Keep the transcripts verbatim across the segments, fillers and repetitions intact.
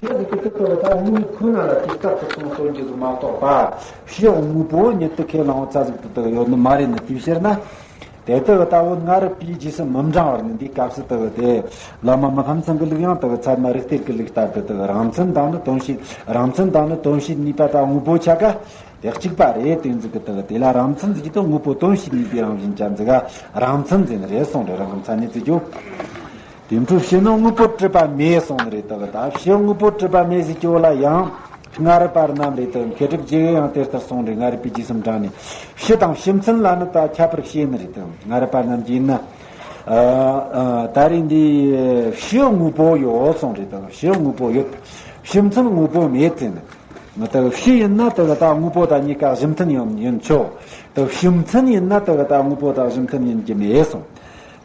ཕྱི་ཟིག་གི་དུ་དུ་ད་དངོས་ཁོ་ན་ལ་དེ་ལྟར་དུ་སོང་སྟོན་རྒྱུ་ཟིག་མ་གཏོགས་པ། ཕྱི་དངོས་པོ་ཉིད་དུ་ཁས་བླངས་ཚ་ཟིག་དུ་དུ་ཡོད་ནི་མ་རེད་ནི་དེའི་ཕྱིར་ན། དེ་ལྟ་བུ་ལྟ་བུ་སྔ་རབས་པའི་རྗེས་སུ་མི་འབྲང་བར་ནི་འདིའི་སྐབས་སུ་ལྟ་བུ་དེ། བླ་མ་མི་ཕམ་ཚང་གི་ལུགས་ཡང་ལྟ་བུ་ཚད་མ་རིགས་གཏེར་གྱི་ལུགས་ལྟར་དུ་ལྟ་བུ་རང་མཚན་དང་ནི་དོན་བྱེད་རང་མཚན་དང་ནི་དོན་བྱེད་གཉིས་པ་དང་དངོས་པོ་ཆ་ག་དེ་གཅིག་པ་རེད། དེ་ཟིག་གི་ལྟ་བུ་དེ་ལ་རང་མཚན་ཟིག་གི་དོན་དངོས་པོ་དོན་བྱེད་གཉིས་པའི་རང་བཞིན་ཅན་ཟིག་ག་རང་མཚན་ཟེར་ནི་རེད་གསུངས་རེད། རང་གི་མཚན་ཉིད་ཟིག་གྱོ། དེ་འཕྲོ་ཕྱི་ནང་དངོས་པོ་གྲུབ་པ་མེད་གསུངས་ནི་རེད། ལྟ་བུ་ད་ཕྱི་དངོས་པོ་གྲུབ་པ་མེད་ཟིག་གྱོ་ལ་ཡང་། སྔ་རབས་པ་རྣམས་རེད་དང་མཁས་གྲུབ་རྗེ་ཡང་དེ་ལྟར་གསུངས་རེད། སྔ་རབས་པའི་རྗེས་སུ་འབྲངས་ནས་ཕྱི་དང་ཕྱི་མཚན་ལ་ནི་ད་ཁྱད་པར་བཤད་ནི་རེད་དང་། སྔ་རབས་པ་རྣམས་ཀྱིས་ན། ཨ་ཨ་ད་རེས་འདི་ཕྱི་དངོས་པོ་ཡོད་གསུངས་རེད་དང་། ཕྱི་དངོས་པོ་ཡོད། ཕྱི་མཚན་དངོས་པོ་མེད་ཟེར་ནི། ང་ད་ཕྱི་ཡིན་ན་ད་ད་དངོས་པོ་དང་གཉིས་ཀ་གཞི་མཐུན་ཡིན་ཡིན་ཆོག་ད་ཕྱི་མཚན་ཡིན་ན་ད་ད་དངོས་པོ་དང་གཞི་མཐུན་ཡིན་གྱི་མེད་གསུངས།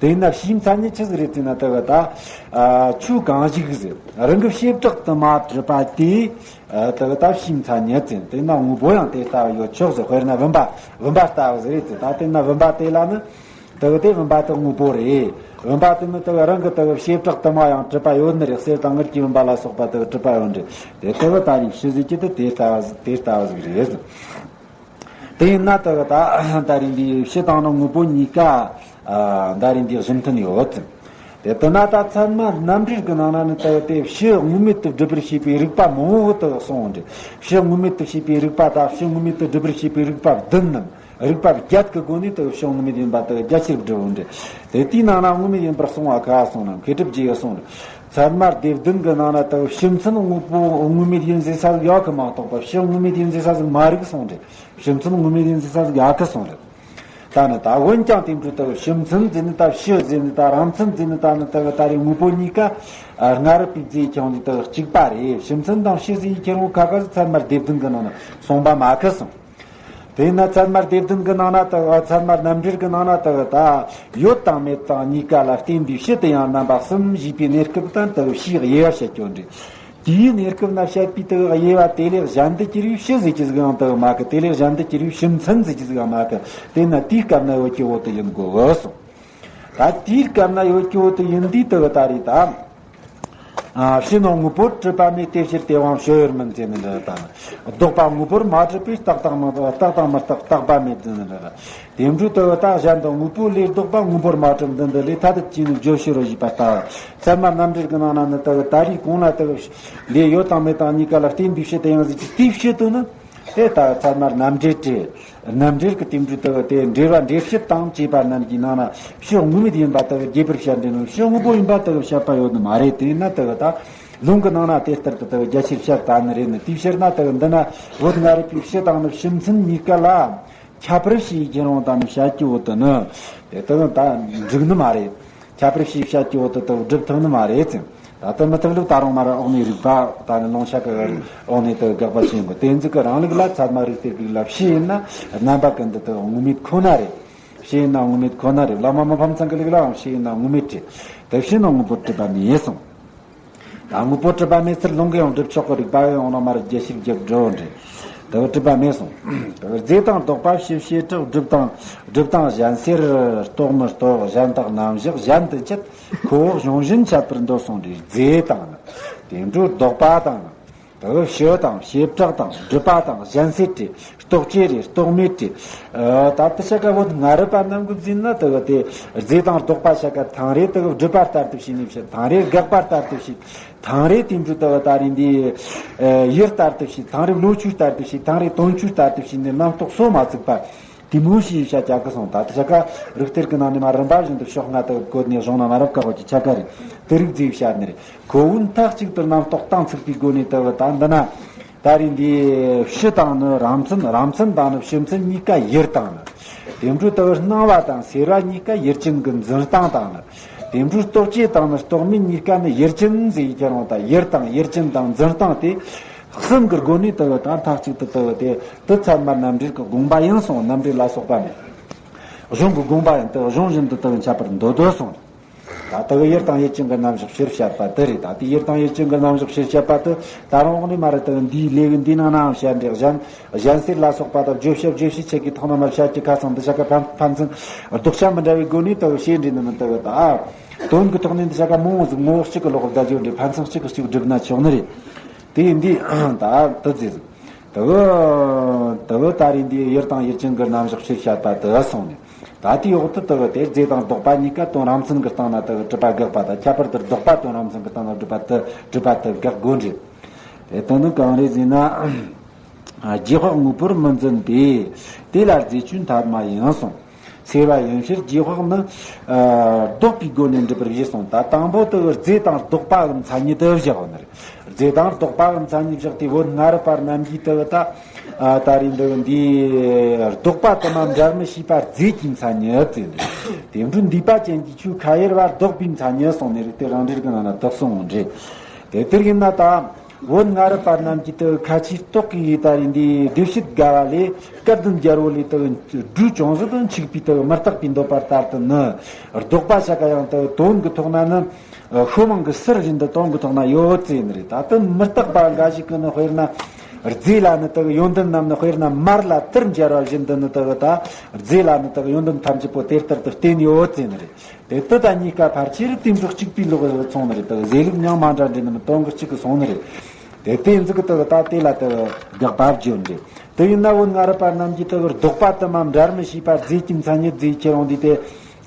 དེ་ཡིན་ན་ཕྱིའི་མཚན་ཉིད་ཆི་ཟིག་རེད་ཟེར་ན། ལྟ་བུ་ད་ཨ་ཆོས་གང་ཞིག་ཟེར་རང་གི་བྱེ་བྲག་ཏུ་མ་གྲུབ་པ་དེ། ཨ་ལྟ་བུ་ད་ཕྱིའི་མཚན་ཉིད་ཟེར། དེ་ན་དངོས་པོ་ཡང་དེ་ལྟ་བུ་ཡོད་ཆོག་ཟེར། དཔེར་ན་བུམ་པ་བུམ་པ་ལྟ་བུ་ཟིག་རེད་ཟེར། ད་དེ་ན་བུམ་པ་དེ་ལ་ནི་ལྟ་བུ་དེ་བུམ་པ་དེ་དངོས་པོ་རེད། བུམ་པ་དེ་ནི་ལྟ་བུ་རང་གི་ལྟ་བུ་བྱེ་བྲག་ཏུ་མ་ཡང་གྲུབ་པ་ཡོད་ནི་རེད། གསེར་དང་དངུལ་གྱི་བུམ་པ་ལ་སོགས་པ་ལྟ་བུ་གྲུབ་པ་ཡོད་ནི་རེད། དེ་ལྟ་བུ་ད་རེས་ཕྱི་ཟིག་གི་དེ་དེ་ལྟ་བུ་དེ་ལྟ་བུ་ཟིག་རེད་ཟེར། དེ་ཡིན་ན་ལྟ་བུ་ད་ད་རེས་འདི་ཕྱི་དང་ནི་དངོས་པོ་གཉིས་ཀ་ཨ་ད་རེས་འདི་གཞི་མཐུན་ཡོད་ཙམ། དེ་ལྟ་ན་ད་ཚད་མ་རྣམ་འགྲེལ་གྱི་ནང་ན་ནི་ལྟ་བུ་དེ་ཕྱི་དངོས་མེད་དུ་སྒྲུབ་པར་བྱེད་པའི་རིགས་པ་མང་བོ་དུ་གསུངས་འདྲ། ཕྱི་དངོས་མེད་དུ་བྱེད་པའི་རིགས་པ་དང་ཕྱི་དངོས་མེད་དུ་སྒྲུབ་པར་བྱེད་པའི་རིགས་པ་བདུན་ནམ། རིགས་པ་བརྒྱད་ཀྱི་སྒོ་ནས་ལྟ་བུ་ཕྱི་དངོས་མེད་ཡིན་པ་ལྟ་བུ་རྒྱ་ཆེར་བསྒྲུབས་འདྲ། དེ་དེའི་ནང་ན་དངོས་མེད་ཡིན་པར་གསུངས་པ་ག་གསུངས་ན། མཁས་གྲུབ་རྗེ་ཡིས་གསུངས་འདྲ། ཚད་མ་སྡེ་བདུན་གྱི་ནང་ན་ལྟ་བུ་ཕྱི་མཚན་དངོས་པོ་དངོས་མེད་ཡིན་ཟེར་ས་ཟིག་ཡོད་གི་མ་གཏོགས་པ་ཕྱི་དངོས་མེད་ཡིན་ཟེར་ས་ཟིག་མ་རིག་གསུངས་འདྲ། ཕྱི་མཚན་དངོས་མེད་ཡིན་ཟེར་ས་ཟིག་ཡོད་གི་གསུངས་རེད། ད་ནི་ད་འོན་ཀྱང་དེ་འཕྲོ་ལྟ་བུ་ཕྱི་མཚན་ཟེར་ནི་ད་ཕྱི་ཟེར་ནི་ད་རང་མཚན་ཟེར་ནི་ད་ནི་ལྟ་བུ་ད་རེས་དངོས་པོ་གཉིས་ཀ་ཨ་སྔ་རབས་པའི་རྗེས་ཀྱང་ནི་ལྟ་བུ་གཅིག་པ་རེད། ཕྱི་མཚན་དང་ཕྱི་ཟེར་ཡི་ཁྱེར་འོང་ཁ་ཁ་ཟིག་ཚད་མ་སྡེ་བདུན་གི་ནང་ན་གསུངས་པ་མ་གི་གསུངས། དེས་ན་ཚད་མ་སྡེ་བདུན་གི་ནང་ན་ལྟ་བུ་ཚད་མ་རྣམ་འགྲེལ་གི་ནང་ན་ལྟ་བུ་ད་ཡོད་དང་མེད་དང་གཉིས་ཀ་ལ་བརྟེན་པའི་ཕྱི་དུ་ཡང་རྣམ་པ་གསུམ་ཞེས་པའི་གནས་སྐབས་དང་ལྟ་བུ་ཕྱིའི་དབྱེ་བ་བཤད་རྒྱུ་འདྲ། དེའི་གནས་སྐབས་ན་བཤད་པའི་ལྟ་བུ་དབྱེ་བ་དེ་ལས་གཞན་དུ་གྱུར་བའི་ཕྱི་ཟེར་གྱི་ཟིག་ཡང་ལྟ་བུ་མ་གི། དེ་ལས་གཞན་དུ་གྱུར་བའི་ཕྱི་མཚན་ཟེར་གྱི་ཟིག་ཡང་མ་གི། དེས་ན་དེའི་སྐབས་ན་ཡོད་ཀྱི་འོ་དུ་ཡིན་དགོས་གསུངས། ད་དེའི་སྐབས་ན་ཡོད་ཀྱི་འོ་དུ་ཡིན་དུས་ལྟ་བུ་ད་རེད་ད། ཨ་ཕྱི་ནང་དངོས་པོ་གྲུབ་པ་མེད་དེ་ཕྱིར་དེ་དབང་བྱོས་ཡོད་མིན་ཟེར་ནི་འདྲ་དང་། ལྡོག་པ་དངོས་པོར་མ་གྲུབ་པས་རྟག་དང་མི་རྟག་དང་མི་རྟག་རྟག་པ་མེད་ཟེར་ནི་འདྲ། དེ་འཕྲོ་ལྟ་བུ་ད་གཞན་དང་དངོས་པོ་ལས་ལྡོག་པ་དངོས་པོར་མ་གྲུབ་འདི་འདི་ལས་ཐ་དད་ཅིག་ནི་བརྗོད་ཕྱིར་རོ་ཞེས་པ་ལྟ་བུ། ཚད་མ་རྣམ་འགྲེལ་གྱི་ནང་ན་ནི་ལྟ་བུ་ད་རེས་གོང་ན་ལྟ་བུ་ལས་ཡོད་དང་མེད་དང་གཉིས་ཀ་ལ་བརྟེན་པའི་ཕྱི་དུ་ཡང་ཟེར་གྱི་དེའི་ཕྱི་དུ་ནི། དེ་ལྟ་བུ་ཚད་མ་རྣམ་འགྲེལ་སྤྲད། རྣམ་འགྲེལ་གྱི་དེ་འཕྲོ་ལྟ་བུ་དེ་འགྲེལ་བ་འགྲེལ་བཤད་དང་བཅས་པ་རྣམས་ཀྱི་ནང་ན་ཕྱི་དངོས་མེད་ཡིན་པ་ལྟ་བུ་རྒྱས་པར་བཤད་འདྲ་ནི་ཕྱི་དངོས་པོ་ཡིན་པ་ལྟ་བུ་བཤད་པ་ཡོད་ནི་མ་རེད། དེས་ན་ལྟ་བུ་ད་ལུང་གི་ནང་ན་དེ་ལྟར་དུ་ལྟ་བུ་རྒྱ་ཆེར་བཤད་ད་ནི་རེད་ནི། དེའི་ཕྱིར་ན་ལྟ་བུ་འདི་ན་བོད་སྔ་རབས་པའི་ཕྱི་དང་ནི་ཕྱི་མཚན་གཉིས་ཀ་ལ་ཁྱད་པར་ཕྱིའི་ཁྱེར་འོང་དང་ནི་བཤད་ཀྱི་འོ་དུ་ནི་དེ་ལྟ་བུ་ད་འགྲིག་ནི་མ་རེད། ཁྱད་པར་ཕྱིའི་བཤད་ཀྱི་འོ་དུ་ལྟ་བུ་སྒྲུབ་ཐུབ་ནི་མ་རེད་ཟེར། ད་ལྟ་མི་ཐུབ་ལུགས་ད་རུང་མར་འོག་ནས་རིགས་པ་ད་ནི་ལུང་བཤད་ཀྱི་འོག་ནས་ལྟ་བུ་དགག་པ་བྱེད་དགོས། དེ་ཚིག་གི་རང་ལུགས་ལ་ཚད་མ་རིགས་གཏེར་གྱི་ལ་ཕྱི་ཡིན་ན་རྣམ་པ་ཀུན་ཏུ་ལྟ་བུ་དངོས་མེད་ཁོ་ན་རེད། ཕྱི་ཡིན་ན་དངོས་མེད་ཁོ་ན་རེད། བླ་མ་མི་ཕམ་ཚང་གི་ལུགས་ལའང་ཕྱི་ཡིན་ན་དངོས་མེད་རེད། དེ་ཕྱི་ནང་དངོས་པོ་གྲུབ་པ་མེད་གསུངས། ད་དངོས་པོ་གྲུབ་པ་མེད་ཚུལ་ལུང་གིས་ཡང་སྒྲུབ་ཆོག་གི། རིགས་པ་ཡང་ཡོང་ན་མར་རྒྱས་ཤིག་རྒྱབ་འགྲོ་འདྲེ། དེ་རྩེ་དང་ལྡོག་པ་ཕྱི་བྱེ་བྲག་སྒྲུབ་དང་སྒྲུབ་དང་གཞན་སེལ། རྟོགས་མི་རྟོགས་གཞན་དག་རྣམ་གཞག་གཞན་དུ་འཆད། ཁོ་བོ་གཞུང་བཞིན་འཆད་པར་འདོད་གསུངས་ཏེ། རྩེ་དང་ནི་དེ་འཕྲོ་ལྡོག་པ་དང་ནི། དེ་ཕྱི་དང་བྱེ་བྲག་དང་སྒྲུབ་པ་དང་གཞན་སེལ་ཏེ། རྟོག་བཅས་རེད་རྟོག་མེད་ཀྱི། ཨ་ད་ལྟ་ཤ་ཀ་བོད་སྔ་རབས་པ་རྣམས་ཀྱི་འཛིན་ན་དེ་བ་དེ་རྫས་དང་ལྡོག་པ་ཤ་ཀ་ཐང་རེ་དེ་བ་སྒྲུབ་པ་ལྟར་དུ་བྱས་ནས་བཤད། ཐང་རེ་དགག་པ་ལྟར་དུ་བྱས། ཐང་རེ་དེ་འདྲ་དེ་བ་ད་རེས་འདི་ཡུལ་ལྟར་དུ་བྱས། ཐང་རེ་བློ་ཆོས་ལྟར་དུ་བྱས། ཐང་རེ་དོན་ཆོས་ལྟར་དུ་བྱས་ནས་རྣམ་རྟོག་སོ་མ་ཚུགས་པ་དེ་མོ་ཞིག་བཤད་ཀྱག་གི་སོང་། ད་ལྟ་ཤ་ཀ་རིགས་གཏེར་གྱི་ནང་ནས་མ་རིམ་པ་བཞིན་དུ་ཕྱོགས་སྔ་དེ་བ་བཀོད་ནས་བཞག་ན་མ་རབས་ཀ་བ་གི་ཆ་ཀ་རེད། དེ་རིགས་རྫས་བཤད་ནི་རེད། ཁོ་བོ་མཐའ་གཅིག་ཏུ་རྣམ་རྟོག་གཏིང་ཚུགས་པའི་སྒོ་ནས་དེ་བ་ད་འདི་ན། ད་རེས་འདི་ཕྱི་དང་ནི་རང་མཚན། རང་མཚན་དང་ནི་ཕྱི་མཚན་གཉིས་ཀ་ཡུལ་དང་ནི། དེ་འཕྲོ་ལྟ་བུ་སྣང་བ་དང་སེལ་བ་གཉིས་ཀ་ཡུལ་ཅན་གྱི་འཛིན་སྟངས་དང་ནི། དེ་འཕྲོ་རྟོག་བཅས་དང་ནི་རྟོག་མེད་གཉིས་ཀ་ནི་ཡུལ་ཅན་ཟེར་ཡི་ཁྱེར་འོང་དང་། ཡུལ་དང་ཡུལ་ཅན་དང་འཛིན་སྟངས་དེ་གསུམ་གྱི་སྒོ་ནས་ལྟ་བུ་དང་མཐའ་གཅིག་ཏུ་ལྟ་བུ་དེ་དེ་ཚད་མ་རྣམ་འགྲེལ་གྱི་དགོངས་པ་ཡིན་གསུངས། རྣམ་འགྲེལ་ལ་སོགས་པ་ནི་གཞུང་གི་དགོངས་པ་ཡིན་ཏེ་གཞུང་བཞིན་དུ་ལྟ་བུ་འཆད་པར་འདོད་དོ་གསུངས། ད་ལྟ་གི་ཡུལ་དང་ཡུལ་ཅན་གྱི་རྣམ་གཞག་ཕྱིར་བཤད་པ་དེ་རེད། ད་ལྟའི་ཡུལ་དང་ཡུལ་ཅན་གྱི་རྣམ་གཞག་ཕྱིར་བཤད་པ་དེ་ད་རུང་འོག་ནས་མར་ར་ད་འདིའི་ལས་ཀྱི་འདིའི་ནང་ནའང་བཤད་འདྲེ། གཞན་གཞན་སེལ་ལ་སོགས་པ་དང་བརྗོད་བྱ་རྗོད་བྱེད་ཆོས་ཀྱི་ཐོག་ནས་མར་བཤད་ཀྱི་ཁ་སང་འདི་བྱ་ཀ་ཕན་ཕན་ཚུན་ལྡོག་ཆ་མི་འདྲ་བའི་སྒོ་ནས་ད་བཤད་འདྲེ་ནི་མི་ད་གི་ད། དོན་གྱི་ཐོག་ནས་འདི་བྱ་ཀ་མང་བོ་ཟིག་ངོ་བོ་གཅིག་གི་ལོག་བརྡ་བརྗོད་འདྲེ་ཕན་ཚུན་གཅིག་གིས་གཅིག་བསྒྲུབ་ན་ཆོག་ནི་རེད། དེ་ཡིན་དུས་ད་དུ་རྫས་ཟིག་དེ་བོ་དེ་བོ་ད་རེས་འདིའི་ཡུལ་དང་ཡུལ་ཅན་གྱི་རྣམ་གཞག་ཕྱིར་བཤད་པ་དེ་སོང་ནས། ད་དེའི་འོག་ཏུ་དེ་བོ་དེ་རྫས་དང་ལྡོག་པ་གཉིས་ཀ་དོན་རང་མཚན་གྱི་སྟེང་ན་དེ་བོ་གྲུབ་པ་དགག་པ་དང་། ཁྱད་པར་དུ་ལྡོག་པ་དོན་རང་མཚན་གྱི་སྟེང་ན་གྲུབ་པ་དེ་གྲུབ་པ་དེ་དགག་དགོས་འདྲེ། དེ་དོན་ནི་གང་རེད་ཟེར་ན། རྗེས་དཔག་དངོས་པོར་མི་འཛིན་པས། དེ་ལ་རྫས་ཆོས་མཐའ་མ་ཡིན་གསུངས། སེལ་བ་ཡིན་ཕྱིར་རྗེས་དཔག་ནི། ཨ། ལྡོག་པའི་སྒོ་ནས་འགྲུབ་པར་བཞེད་གསུངས། ད་དང་པོ་དེ་རྫས་དང་ལྡོག་པའི་མཚན་ཉིད་དུ་བཞག་པ་ནི་རེད། རྫས་དང་ལྡོག་པའི་མཚན་ཉིད་བཞག་སྟེ། བོད་སྔ་རབས་པ་རྣམས་ཀྱིས་དེ་ད་ཨ་ད་རེས་འདི་འདི་ལྡོག་པ་དུ་མ་འབྲལ་མི་ཤེས་པ་རྫས་ཀྱི་མཚན་ཉིད་ཟེར་འདུག་དེ་འཕྲོས་འདུས་པ་ཅན་གྱི་ཆོས་ཁ་ཡོད་པ་ལྡོག་པའི་མཚན་ཉིད་གསུངས་ནི་རེད། དེ་རང་འགྲེལ་གྱི་ནང་ན་དག་གསུངས་འདྲེ། དེ་ལྟར་ཡིན་ན་ད། བོད་སྔ་རབས་པ་རྣམས་ཀྱིས་དེ་ཁ་ཆེའི་རྟོག་གེ་ཡི་ད་རེས་འདི་སྡེ་བཤད་དགའ་བ་ལས་སྐལ་ལྡན་རྒྱལ་པོ་ལས་དེ་སྦྲུལ་ཅུང་ཟད་དུ་འཆུགས་པའི་དེ་མི་རྟག་པའི་འདོད་པ་ལྟར་དུ་ནི། ལྡོག་པ་བྱ་དགའ་ཡང་དེ་དོན་གྱི་ཐོག་ན་ནི། ཤོ་མང་གི་ཟུར་བཞིན་དུ་དོན་གྱི་ཐོག་ན་ཡོད་ཟེར་ནི་རེད། ད་དེ་མི་རྟག་པ་འགའ་ཞིག་གིས་ནི་དཔེར་ན། རྫས་ལ་ནི་དེ་ཡོན་ཏན་རྣམས་ནི་དཔེར་ན་མར་ལ་དར་འབྱར་བ་བཞིན་དུ་ནི་དེ་ད། རྫས་ལ་ནི་དེ་ཡོན་ཏན་ཐམས་ཅད་པོ་དེ་ལྟར་དུ་བསྟན་ཡོད་ཟེར་ནི་རེད། དེ་དེ་དང་གཉིས་ཀ་ཕལ་ཆེར་དེ་འདྲ་གཅིག་པའི་ལོག་སོང་ནི་རེད། དེ་ཟེར་ལུགས་མྱང་མ་འདྲ་འདྲེ་ནི་མི་དོན་གྱི་གཅིག་གི་སོང་ནི་རེད། དེ་དེ་འཛི་གི་དེ་ད་དེ་ལ་དེ་དགག་པ་བརྗོད་འདྲེ། དེ་ཡིན་ན་བོད་སྔ་རབས་པ་རྣམས་ཀྱིས་དེ་ལྡོག་པ་དུ་མ་འབྲལ་མི་ཤེས་པ་རྫས་ཀྱི་མཚན་ཉིད་རྫས་ཁྱེར་འོང་དུས་དེ།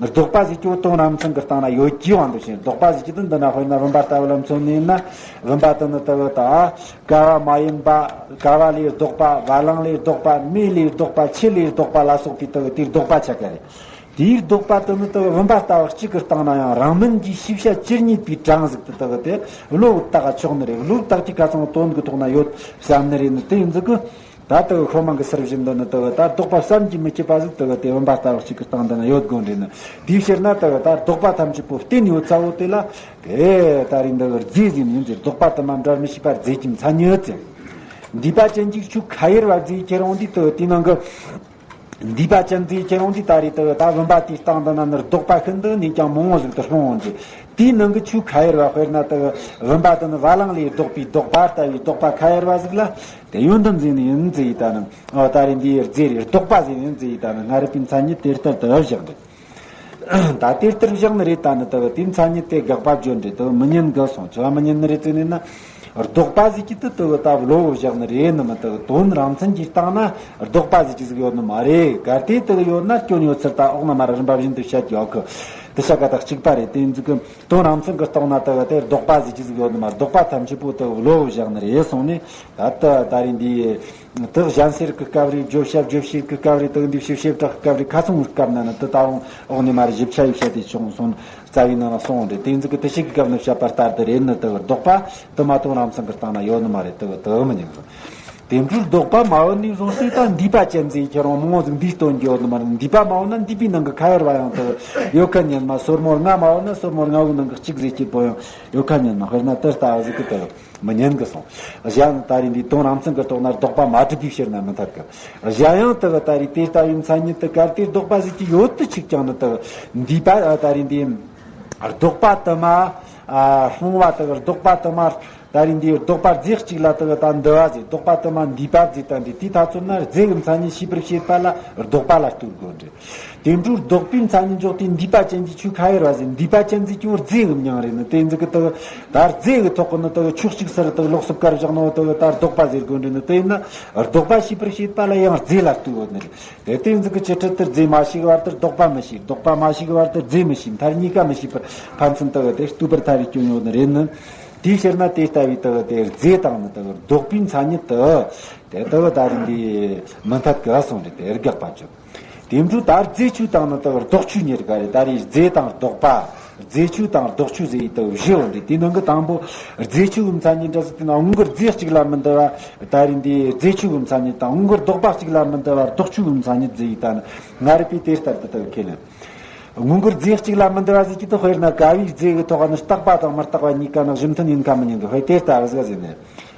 ལྡོག་པ་ཟེར་རྒྱུ་དོན་རང་མཚན་གྱི་སྟེང་ན་ཡོད་ཀྱི་དབང་དུ་བྱས། ལྡོག་པ་ཟེར་རྒྱུ་དེ་འདི་ན་དཔེར་ན་བུམ་པ་ལྟ་བུ་ལ་མཚོན་ནས་ན། བུམ་པ་དེ་ནི་དེ་ད་ཀ་བ་མ་ཡིན་པ། ཀ་བ་ལས་ལྡོག་པ། བ་ལང་ལས་ལྡོག་པ། མེ་ལས་ལྡོག་པ། ཆུ་ལས་ལྡོག་པ་ལ་སོགས་པའི་དེ་དེའི་ལྡོག་པ་ཆ་ག་རེད། དེའི་ལྡོག་པ་དེ་ནི་དེ་བུམ་པ་ལྟ་བུ་གཅིག་གི་སྟེང་ན་ཡང་རང་མིན་གྱི་ཤེས་བྱ་ཇི་སྙེད་པའི་གྲངས་ཟིག་དེ་དེ་གི་དེ་བློ་བཏགས་ཆོག་ནི་རེད། བློ་བཏགས་ཀྱི་ཁ་ཚང་དོན་གྱི་ཐོག་ན་ཡོད་བསམ་ནི་རེད། ནི་དེ་ཡིན་ཟིག་གི་ད་དེ་ཤོ་མང་གི་ཟུར་བཞིན་དུ་ནི་དེ་ད་ལྡོག་པ་བསམ་གྱིས་མི་ཁྱབ་པ་ཟིག་དེ་དེ་བུམ་པ་ལྟ་བུ་གཅིག་གི་སྟེང་དུ་ན་ཡོད་དགོས་རེད། ནི་དེའི་ཕྱིར་ན་དེ་ད་ལྡོག་པ་ཐམས་ཅད་པོ་བསྟན་ཡོད་ཚ་བོ་དེ་ལ་དེ་ད་རིང་འདི་རྫས་ཟིན་ཡིན་ཟེར། ལྡོག་པ་དུ་མ་འབྲལ་མི་ཤེས་པ་རྫས་ཀྱི་མཚན་ཉིད་ཟེར། འདུས་པ་ཅན་གྱི་ཆོས་ཁ་ཡོད་པ་རྫས་ཁྱེར་འོང་དུས་དེ་དེའི་ནང་གི་འདུས་པ་ཅན་རྫས་ཁྱེར་འོང་དུས་ད་རེས་དེ་ད་བུམ་པ་དེའི་སྟེང་དུ་ན་ནི་ལྡོག་པ་ཤིན་ཏུ་ནས་ཀྱང་མང་བོ་ཟིག་ཏུ་སྤུངས་འོང་རྗེས། དེའི་ནང་གི་ཆོས་ཁ་ཡོད་པ་དཔེར་ན་དེ་བུམ་པ་དེ་ནི་བ་ལང་ལས་ལྡོག་པའི་ལྡོག་པ་ལྟ་བུའི་ལྡོག་པ་ཁ་ཡོད་པ་ཟིག་ལ་དེ་ཡོན་ཏན་ཟིན་ཡིན་ཟེར་ཡི་ད་ནི། ཨོ་ད་རེས་འདིའི་རྫས་རེད། ལྡོག་པ་ཟིན་ཡིན་ཟེར་ཡི་ད་ནི། སྔ་རབས་པའི་མཚན་ཉིད་དེ་ལྟར་དུ་བཞག་འདུག་ད་དེ་ལྟར་བཞག་ནི་རེད། ད་ནི་དེ་དེའི་མཚན་ཉིད་དེ་དགག་པ་བརྗོད་འདྲེ་དེ་མི་ཉན་གི་སོང་། ཆི་བ་མི་ཉན་ནི་རེད་ཟེར་ནས་ན། ལྡོག་པ་ཟེར་གྱི་དེ་དེ་ད་བློ་བཞག་ནི་རེད། ནི་མི་དེ་དོན་རང་མཚན་གྱི་སྟེང་ན་ལྡོག་པ་ཟེར་གྱི་ཟིག་ཡོད་ནི་མ་རེད། གལ་ཏེ་དེ་ཡོད་ན་སྐྱོན་ཡོད་ཚུལ་ད་འོག་ན་མར་རིམ་པ་བཞིན་དུ་བཤད་ཀྱི་ཡོད་གི། དེ་བཤད་ག་ད་གཅིག་པ་རེད། དེ་ཟིག་གི་དོན་རང་མཚན་གྱི་སྟེང་ན་དེ་དེ་ལྡོག་པ་ཟེར་གྱི་ཟིག་ཡོད་ནི་མ། ལྡོག་པ་ཐམས་ཅད་པོ་དེ་བློ་བཞག་ནི་རེད་སོང་ནས། ད་ལྟ་ད་རེས་འདི། དག་གཞན་སེལ་གྱི་སྐབས་རེད། བརྗོད་བྱ་རྗོད་བྱེད་ཀྱི་སྐབས་རེད། དག་འདི་བྱེད་བྱེ་བྲག་གི་སྐབས་རེད། ཁ་ཚང་གི་སྐབས་ན་ནི་དེ་ད་རུང་འོག་ནས་མར་ཞིབ་ཆ་ཡིག་བཤད་དེ་བྱུང་སོང་། རྩ་བའི་ནང་ལ་སོང་རེད། དེ་ཚིག་གི་དེ་ཞིག་གི་སྐབས་ན་བཤད་པ་ལྟར་དུ་རེད། ནི་དེ་ལྡོག་པ་དུ་མ་དོན་རང་མཚན་གྱི་སྟེང་ན་ཡོད་ནི་མ་རེད། དེ་དེ་མི་ཉན་གི། དེ་འཕྲོས་ལྡོག་པ་མ་འོངས་ནས་བཟུང་སྟེ་ད་འདུས་པ་ཅན་ཟེར་ཁྱེར་འོང་མང་བོ་ཟིག་འདིའི་སྟོན་གྱི་ཡོད་ནི་མ་རེད། འདུས་པ་མ་འོངས་ན་འདུས་པའི་ནང་གི་ཁ་ཡོད་པ་ཡང་དེ་ཡོད་ཁ་ཉན་མ། སོར་མོ་ལྔ་མ་འོངས་ན་སོར་མོ་ལྔ་བོའི་ནང་གི་གཅིག་ཟེར་སྐྱེས་པོ་ཡང་ཡོད་ཁ་ཉན་མ། དཔེར་ན་དེ་ལྟ་བུ་ཟིག་གི་དེ། མི་ཉན་གི་སོང་། གཞན་ད་རེས་འདི་དོན་རང་མཚན་གྱི་ཐོག་ན་ལྡོག་པ་མ་གྲུབ་པའི་ཕྱིར་ན་མི་འཐད་གི། གཞན་ཡང་དེ་གི་ད་རེས་དེ་ལྟ་བུའི་མཚན་ཉིད་དེ་གལ་ཏེ་ལྡོག་པ་ཟིག་གི་ཡོད་དུ་ཆུག་ཀྱང་ནི་དེ་གི་འདུས་པ་ད་རེས་འདི་ལྡོག་པ་དུ་མ། ཨ་སྤོང་བ་དེ་གི་ལྡོག་པ་དུ་མ། ད་རེས་འདི་ལྡོག་པ་རྫས་གཅིག་ལ་དེ་གི་ད་འདུ་བ་ཟེར། ལྡོག་པ་དུ་མ་འདུས་པ་ཟེར། ད་འདི་དེའི་ཐ་ཚོད་ན་རྫས་ཀྱི་མཚན་ཉིད་ཤེས་པར་བྱེད་པ་ལ་ལྡོག་པ་ལ་ལྟོས་དགོས་འདྲི། དེ་འཕྲོས་ལྡོག་པའི་མཚན་ཉིད་འཇོག་སྟེ་འདུས་པ་ཅན་གྱི་ཆོས་ཁ་ཡོད་པ་ཟེར། འདུས་པ་ཅན་ཟེར་རྒྱུ་རྫས་ཀྱི་མྱིང་རེད། ནི་དེ་ཟིག་གི་དེ་ད་རྫས་ཀྱི་ཐོག་གི་ནི་དེ་ཆོས་གཅིག་སར་དེ་ལོགས་སུ་བཀར་བཞག་ནོ་དེ་ད་ལྡོག་པ་ཟེར་དགོས་འདྲི། ནི་དེ་ཡིན་ན་ལྡོག་པ་ཤེས་པར་བྱེད་པ་ལ་ཡང་རྫས་ལ་ལྟོས་ཡོད་ནི་རེད། དེ་དེ་ཟིག་གི་ཆི་ཁྲི་དེ་རྫས་མ་ཤེས་བར་དུ་ལྡོག་པ་མི་ཤེས། ལྡོག་པ་མ་ཤེས་བར་དུ་རྫས་མི་ཤེས། མཐར་གཉིས་ཀ་མི་ཤེས་པར་ཕན་ཚུན་དེ་དེ་ལྟོས་པར་ཐལ་བའི་སྐྱོན་ཡོད་ནི་རེད། ནི་དེའི་ཕྱིར་ན་དེ་ལྟ་བུའི་དེ་དེ་རྫས་དང་ནི་དེ་ལྡོག་པའི་མཚན་ཉིད་དེ་དེ་དེ་ད་རེས་འདི་མི་འཐད་གི་སོང་རེད། དེ་དགག་པ་བརྗོད། དེ་འཕྲོས་ད་རྫས་ཆོས་དང་ནི་དེ་ལྡོག་ཆོས་གཉིས་རིགས་རེད། ད་རེས་རྫས་དང་ལྡོག་པ། རྫས་ཆོས་དང་ལྡོག་ཆོས་ཟེར་ཡི་དེ་བཞི་ཡོད་རེད། དེ་ནང་གི་དང་པོ་རྫས་ཆོས་ཀྱི་མཚན་ཉིད་འདྲ་ཟེར་དེ་ན་དངོས་འགལ་རྫས་གཅིག་ལ་མི་འདུ་བ། ད་རེས་འདི་རྫས་ཆོས་ཀྱི་མཚན་ཉིད་དང་དངོས་འགལ་ལྡོག་པ་གཅིག་ལ་མི་འདུ་བ་ལྡོག་ཆོས་ཀྱི་མཚན་ཉིད་ཟེར་ཡི་ད་ནི་སྔ་རབས་པས་དེ་ལྟར་དུ་དེ་ཁས་ལེན། དངོས་འགལ་རྫས་གཅིག་ལ་མི་འདུ་བ་ཟེར་གྱི་དེ་དཔེར་ན་ཀ་བའི་རྫས་ཀྱི་ཐོག་ནི་རྟག་པ་དང་མི་རྟག་པ་གཉིས་ཀ་ནི་གཞི་མཐུན་ཡིན་ཁ་མི་ཉན་གི། དཔེ་དེ་ལྟ་བུ་ཟིག་ཟེར་ནས།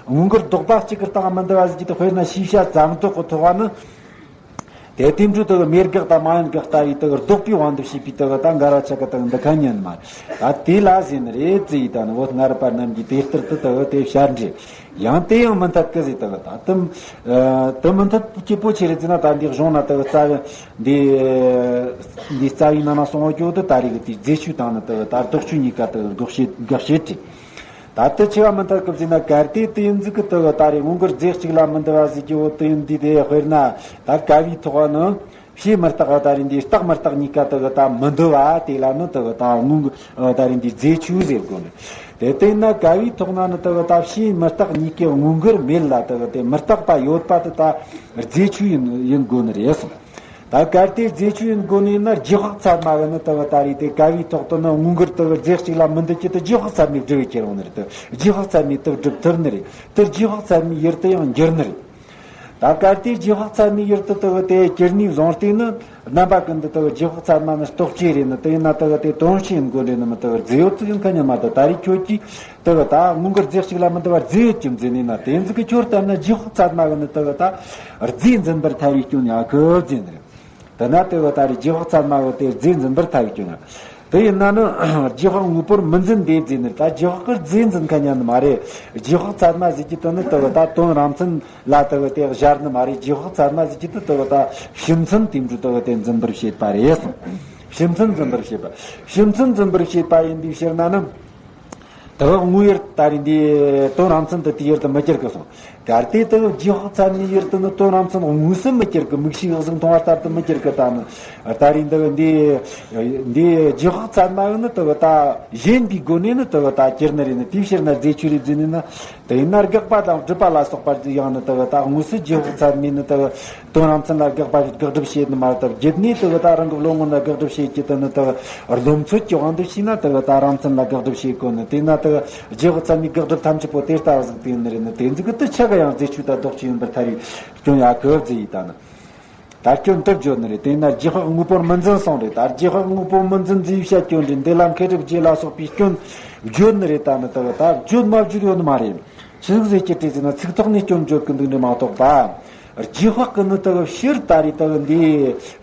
དངོས་འགལ་ལྡོག་པ་གཅིག་གི་སྟེང་མི་འདུ་བ་ཟེར་གྱི་དེ་དཔེར་ན་ཤེས་བྱ་ཙམ་ལྡོག་གི་ཐོག་ནི། དེ་དེ་འཕྲོ་དག་མེད་དགག་དང་མ་ཡིན་དགག་ལྟ་བུའི་དག་ལྡོག་པའི་དབང་དུ་བྱས་པའི་དག་ད་འགལ་བ་ཆ་ག་དག་འདི་ཁ་ཉན་མ་རེད། ད་དེ་ལ་ཟེར་ནི་རེད་ཟེར་ཡི་ད་ནི་བོད་སྔ་རབས་པ་རྣམས་ཀྱིས་དེ་ལྟར་དུ་དག་དེ་བཤད་འདྲི། ཡང་དེ་ཡང་མི་འཐད་གི་ཟེར་དག་ད་དུམ་དུ་མི་འཐད་ཀྱི་པོ་ཆེ་རེད་ཟེར་ན། ད་འདི་གཞུང་ན་དག་རྩ་བའི་འདི་འདི་རྩ་བའི་ནང་ན་གསུང་བ་སྐྱོ་དུ་ད་རེས་ཀྱི་དེ་རྫས་ཆོས་དང་ནི་དག་ད་ལྡོག་ཆོས་གཉིས་ཀ་དག་དགག་བྱེད་དགག་བྱེད་དྲི། ད་ལྟ་ཆེ་བ་མི་འཐད་སྐབས་ཟེར་ན། གལ་ཏེ་དུ་ཡིན་ཟིག་གི་དུ་བ་ད་རེས་ངོ་མགར་རྫས་གཅིག་ལ་མི་འདུ་བ་ཟིག་གི་འོ་དུ་ཡིན་འདི་དེ་དཔེར་ན་ད་ཀ་བའི་ཐོག་ནི་ཕྱིའི་མི་རྟག་ད་རེས་འདི་རྟག་མི་རྟག་གཉིས་ཀ་དུ་བ་ད་མི་འདུ་བ་དེ་ལ་ནི་དུ་བ་ད་ངོ་མགར་ད་རེས་འདི་རྫས་ཆོས་ཟེར་དགོས་ནི། དེ་ལྟ་ཡིན་ན་ཀ་བའི་ཐོག་ན་ནི་དུ་བ་ད་ཕྱིའི་མི་རྟག་གཉིས་ཀའི་ངོ་མགར་མེད་ལ་དུ་བ་དེ་མི་རྟག་པ་ཡོད་པ་དུ་ད་རྫས་ཆོས་ཡིན་ཡིན་དགོས་ནི་རེད་གསུངས། ད་གལ་ཏེ་རྫས་ཆོས་ཡིན་དགོས་ནི་ཡིན་ན། རྗེས་དཔག་ཚད་མ་གི་ནི་དུ་བ་ད་རེས་དེ་ཀ་བའི་ཐོག་ཏུ་ནི་ངོ་མགར་དུ་བ་རྫས་གཅིག་ལ་མི་འདུ་རྒྱུ་དུ་རྗེས་དཔག་ཚད་མས་སྒྲུབ་བའི་ཁྱེར་འོང་ནི་རེད། དུ་རྗེས་དཔག་ཚད་མས་དུ་སྒྲུབ་ཐུབ་ནི་རེད། དུ་རྗེས་དཔག་ཚད་མའི་ཡུལ་དུ་ཡང་འགྱུར་ནི་རེད། ད་གལ་ཏེ་རྗེས་དཔག་ཚད་མའི་ཡུལ་དུ་དུ་བ་དེ་གྱུར་ནི་བཟུང་སྟེ་ནི། རྣམ་པ་ཀུན་ཏུ་དུ་བ་རྗེས་དཔག་ཚད་མ་ནི་རྟོགས་བྱེད་རེད་ནི། དེ་ཡིན་ན་དུ་བ་དེ་དོན་སྤྱི་ཡིན་དགོས་རེད་ནི་མི་དུ་བ་རྫས་ཡོད་ཚིག་ཡིན་ཁ་ཉན་མ་དུ་ད་རེས་ཁྱོད་ཀྱིས་དུ་བ་ད་ངོ་མགར་རྫས་གཅིག་ལ་མི་འདུ་བ་རྫས་ཡོད་ཀྱི་འཛིན་ནི་ན། དེ་ཟིག་གི་ཁྱོད་ལྟར་ན་རྗེས་དཔག་ཚད་མ་གི་ནི་དུ་བ་ད་རྫས་འཛིན་པར་ཐལ་བའི་སྐྱོན་ཡ་གི་འཛིན་རེད། དེ་ན་དེ་བ་ད་རེས་རྗེས་དཔག་ཚད་མ་བ་དེ་རྫས་འཛིན་པར་ཐལ་བའི་སྐྱོན་ཡང་། དེ་ཡིན་ན་ནི་རྗེས་དཔག་དངོས་པོར་མི་འཛིན་ཏེ་ཟེར་ནི། ད་རྗེས་དཔག་གི་རྫས་འཛིན་མཁན་ཡང་ནི་མ་རེད། རྗེས་དཔག་ཚད་མ་ཟེར་གྱི་དེ་ནི་དེ་བ་ད་དོན་རང་མཚན་ལ་དེ་བ་དེ་སྦྱར་ནི་མ་རེད། རྗེས་དཔག་ཚད་མ་ཟེར་གྱི་དེ་དེ་བ་ད་ཕྱི་མཚན་དེ་འདྲ་དེ་བ་དེ་འཛིན་པར་བྱེད་པ་རེད་གསུངས། ཕྱི་མཚན་འཛིན་པར་བྱེད་པ། ཕྱི་མཚན་འཛིན་པར་བྱེད་པ་ཡིན་པའི་ཕྱིར་ན་ནི། དེ་བ་དངོས་ཡུལ་ད་རེས་འདི་དོན་རང་མཚན་དུ་དེའི་ཡུལ་དུ་མི་འགྱུར་གི་གསུངས། གལ་ཏེ་དེ་བ་རྗེས་དཔག་ཚད་མའི་ཡུལ་དུ་ནི་དོན་རང་མཚན་དངོས་སུ་མི་འགྱུར་གི། མིག་ཤེས་གཟུགས་མཐོང་བ་ལྟར་དུ་མི་འགྱུར་གི། ད་ནི་ད་རེས་འདི་བ་འདི་འདི་རྗེས་དཔག་ཚད་མ་ཡང་ནི་དེ་བ་ད་གཞན་པའི་སྒོ་ནས་ནི་དེ་བ་ད་གྱུར་ནི་རེད་ནི། དེའི་ཕྱིར་ན་རྫས་ཆོས་རེད་ཟེར་ནི་ན། དེ་ཡིན་ན་དགག་པ་དང་སྒྲུབ་པ་ལ་སོགས་པ་ཡང་ནི་དེ་བ་ད་དངོས་སུ་རྗེས་དཔག་ཚད་མས་ནི་དེ་བ་དོན་རང་མཚན་ལ་དགག་པ་དགག་སྒྲུབ་བྱེད་ནི་མ་རེད། ད་བརྒྱུད་ནས་དེ་བ་ད་རང་གི་བློ་ངོ་ན་དགག་སྒྲུབ་བྱེད་ཀྱི་དེ་ནི་དེ་བ་རློམ་ཚོད་ཀྱི་དབང་དུ་བྱས་ན་དེ་བ་ད་རང་མཚན་ལ་དགག་སྒྲུབ་བྱེད་དགོས་ནི། དེས་ན་དེ་བ་རྗེས་དཔག་ཚད་མའི་དགག་སྒྲུབ་ཐམས་ཅད་པོ་དེ་ལྟ་བུ་ཟིག་དེ་ནི་རེད་ནི། དེ་ཟིག་གི་དེ་ཆ་ག་ཡང་རྫས་ཆོས་དང་ལྡོག་ཆོས་ཡིན་པར་ཐལ་བའི་སྐྱོན་ཡ་གི་ཟེར་ཡི་ད་ནི། ད་སྐྱོན་དེ་བརྗོད་ནི་རེད། དེས་ན་རྗེས་དཔག་དངོས་པོར་མི་འཛིན་གསུངས་རེད། ད་རྗེས་དཔག་དངོས་པོར་མི་འཛིན་ཟེར་བཤད་སྐྱོན་རེད། འདི་ལ་མཁས་གྲུབ་རྗེ་ལ་སོགས་པའི་སྐྱོན་བརྗོད་ནི་རེད། ད་ནི་དེ་བ་ད་བརྗོད་མ་བརྗོད་ཡོད་ནི་མ་རེད། ཆི་ཟིག་ཟེར་གྱི་དྲི་ཟེར་ན། ཚིག་ཐོག་ནས་སྐྱོན་བརྗོད་ཀྱི་འདུག་ནི་མ་གཏོགས་པ། རྗེས་དཔག་གི་ནི་དེ་བ་ཕྱིར་ད་རེས་དེ་བ་འདི་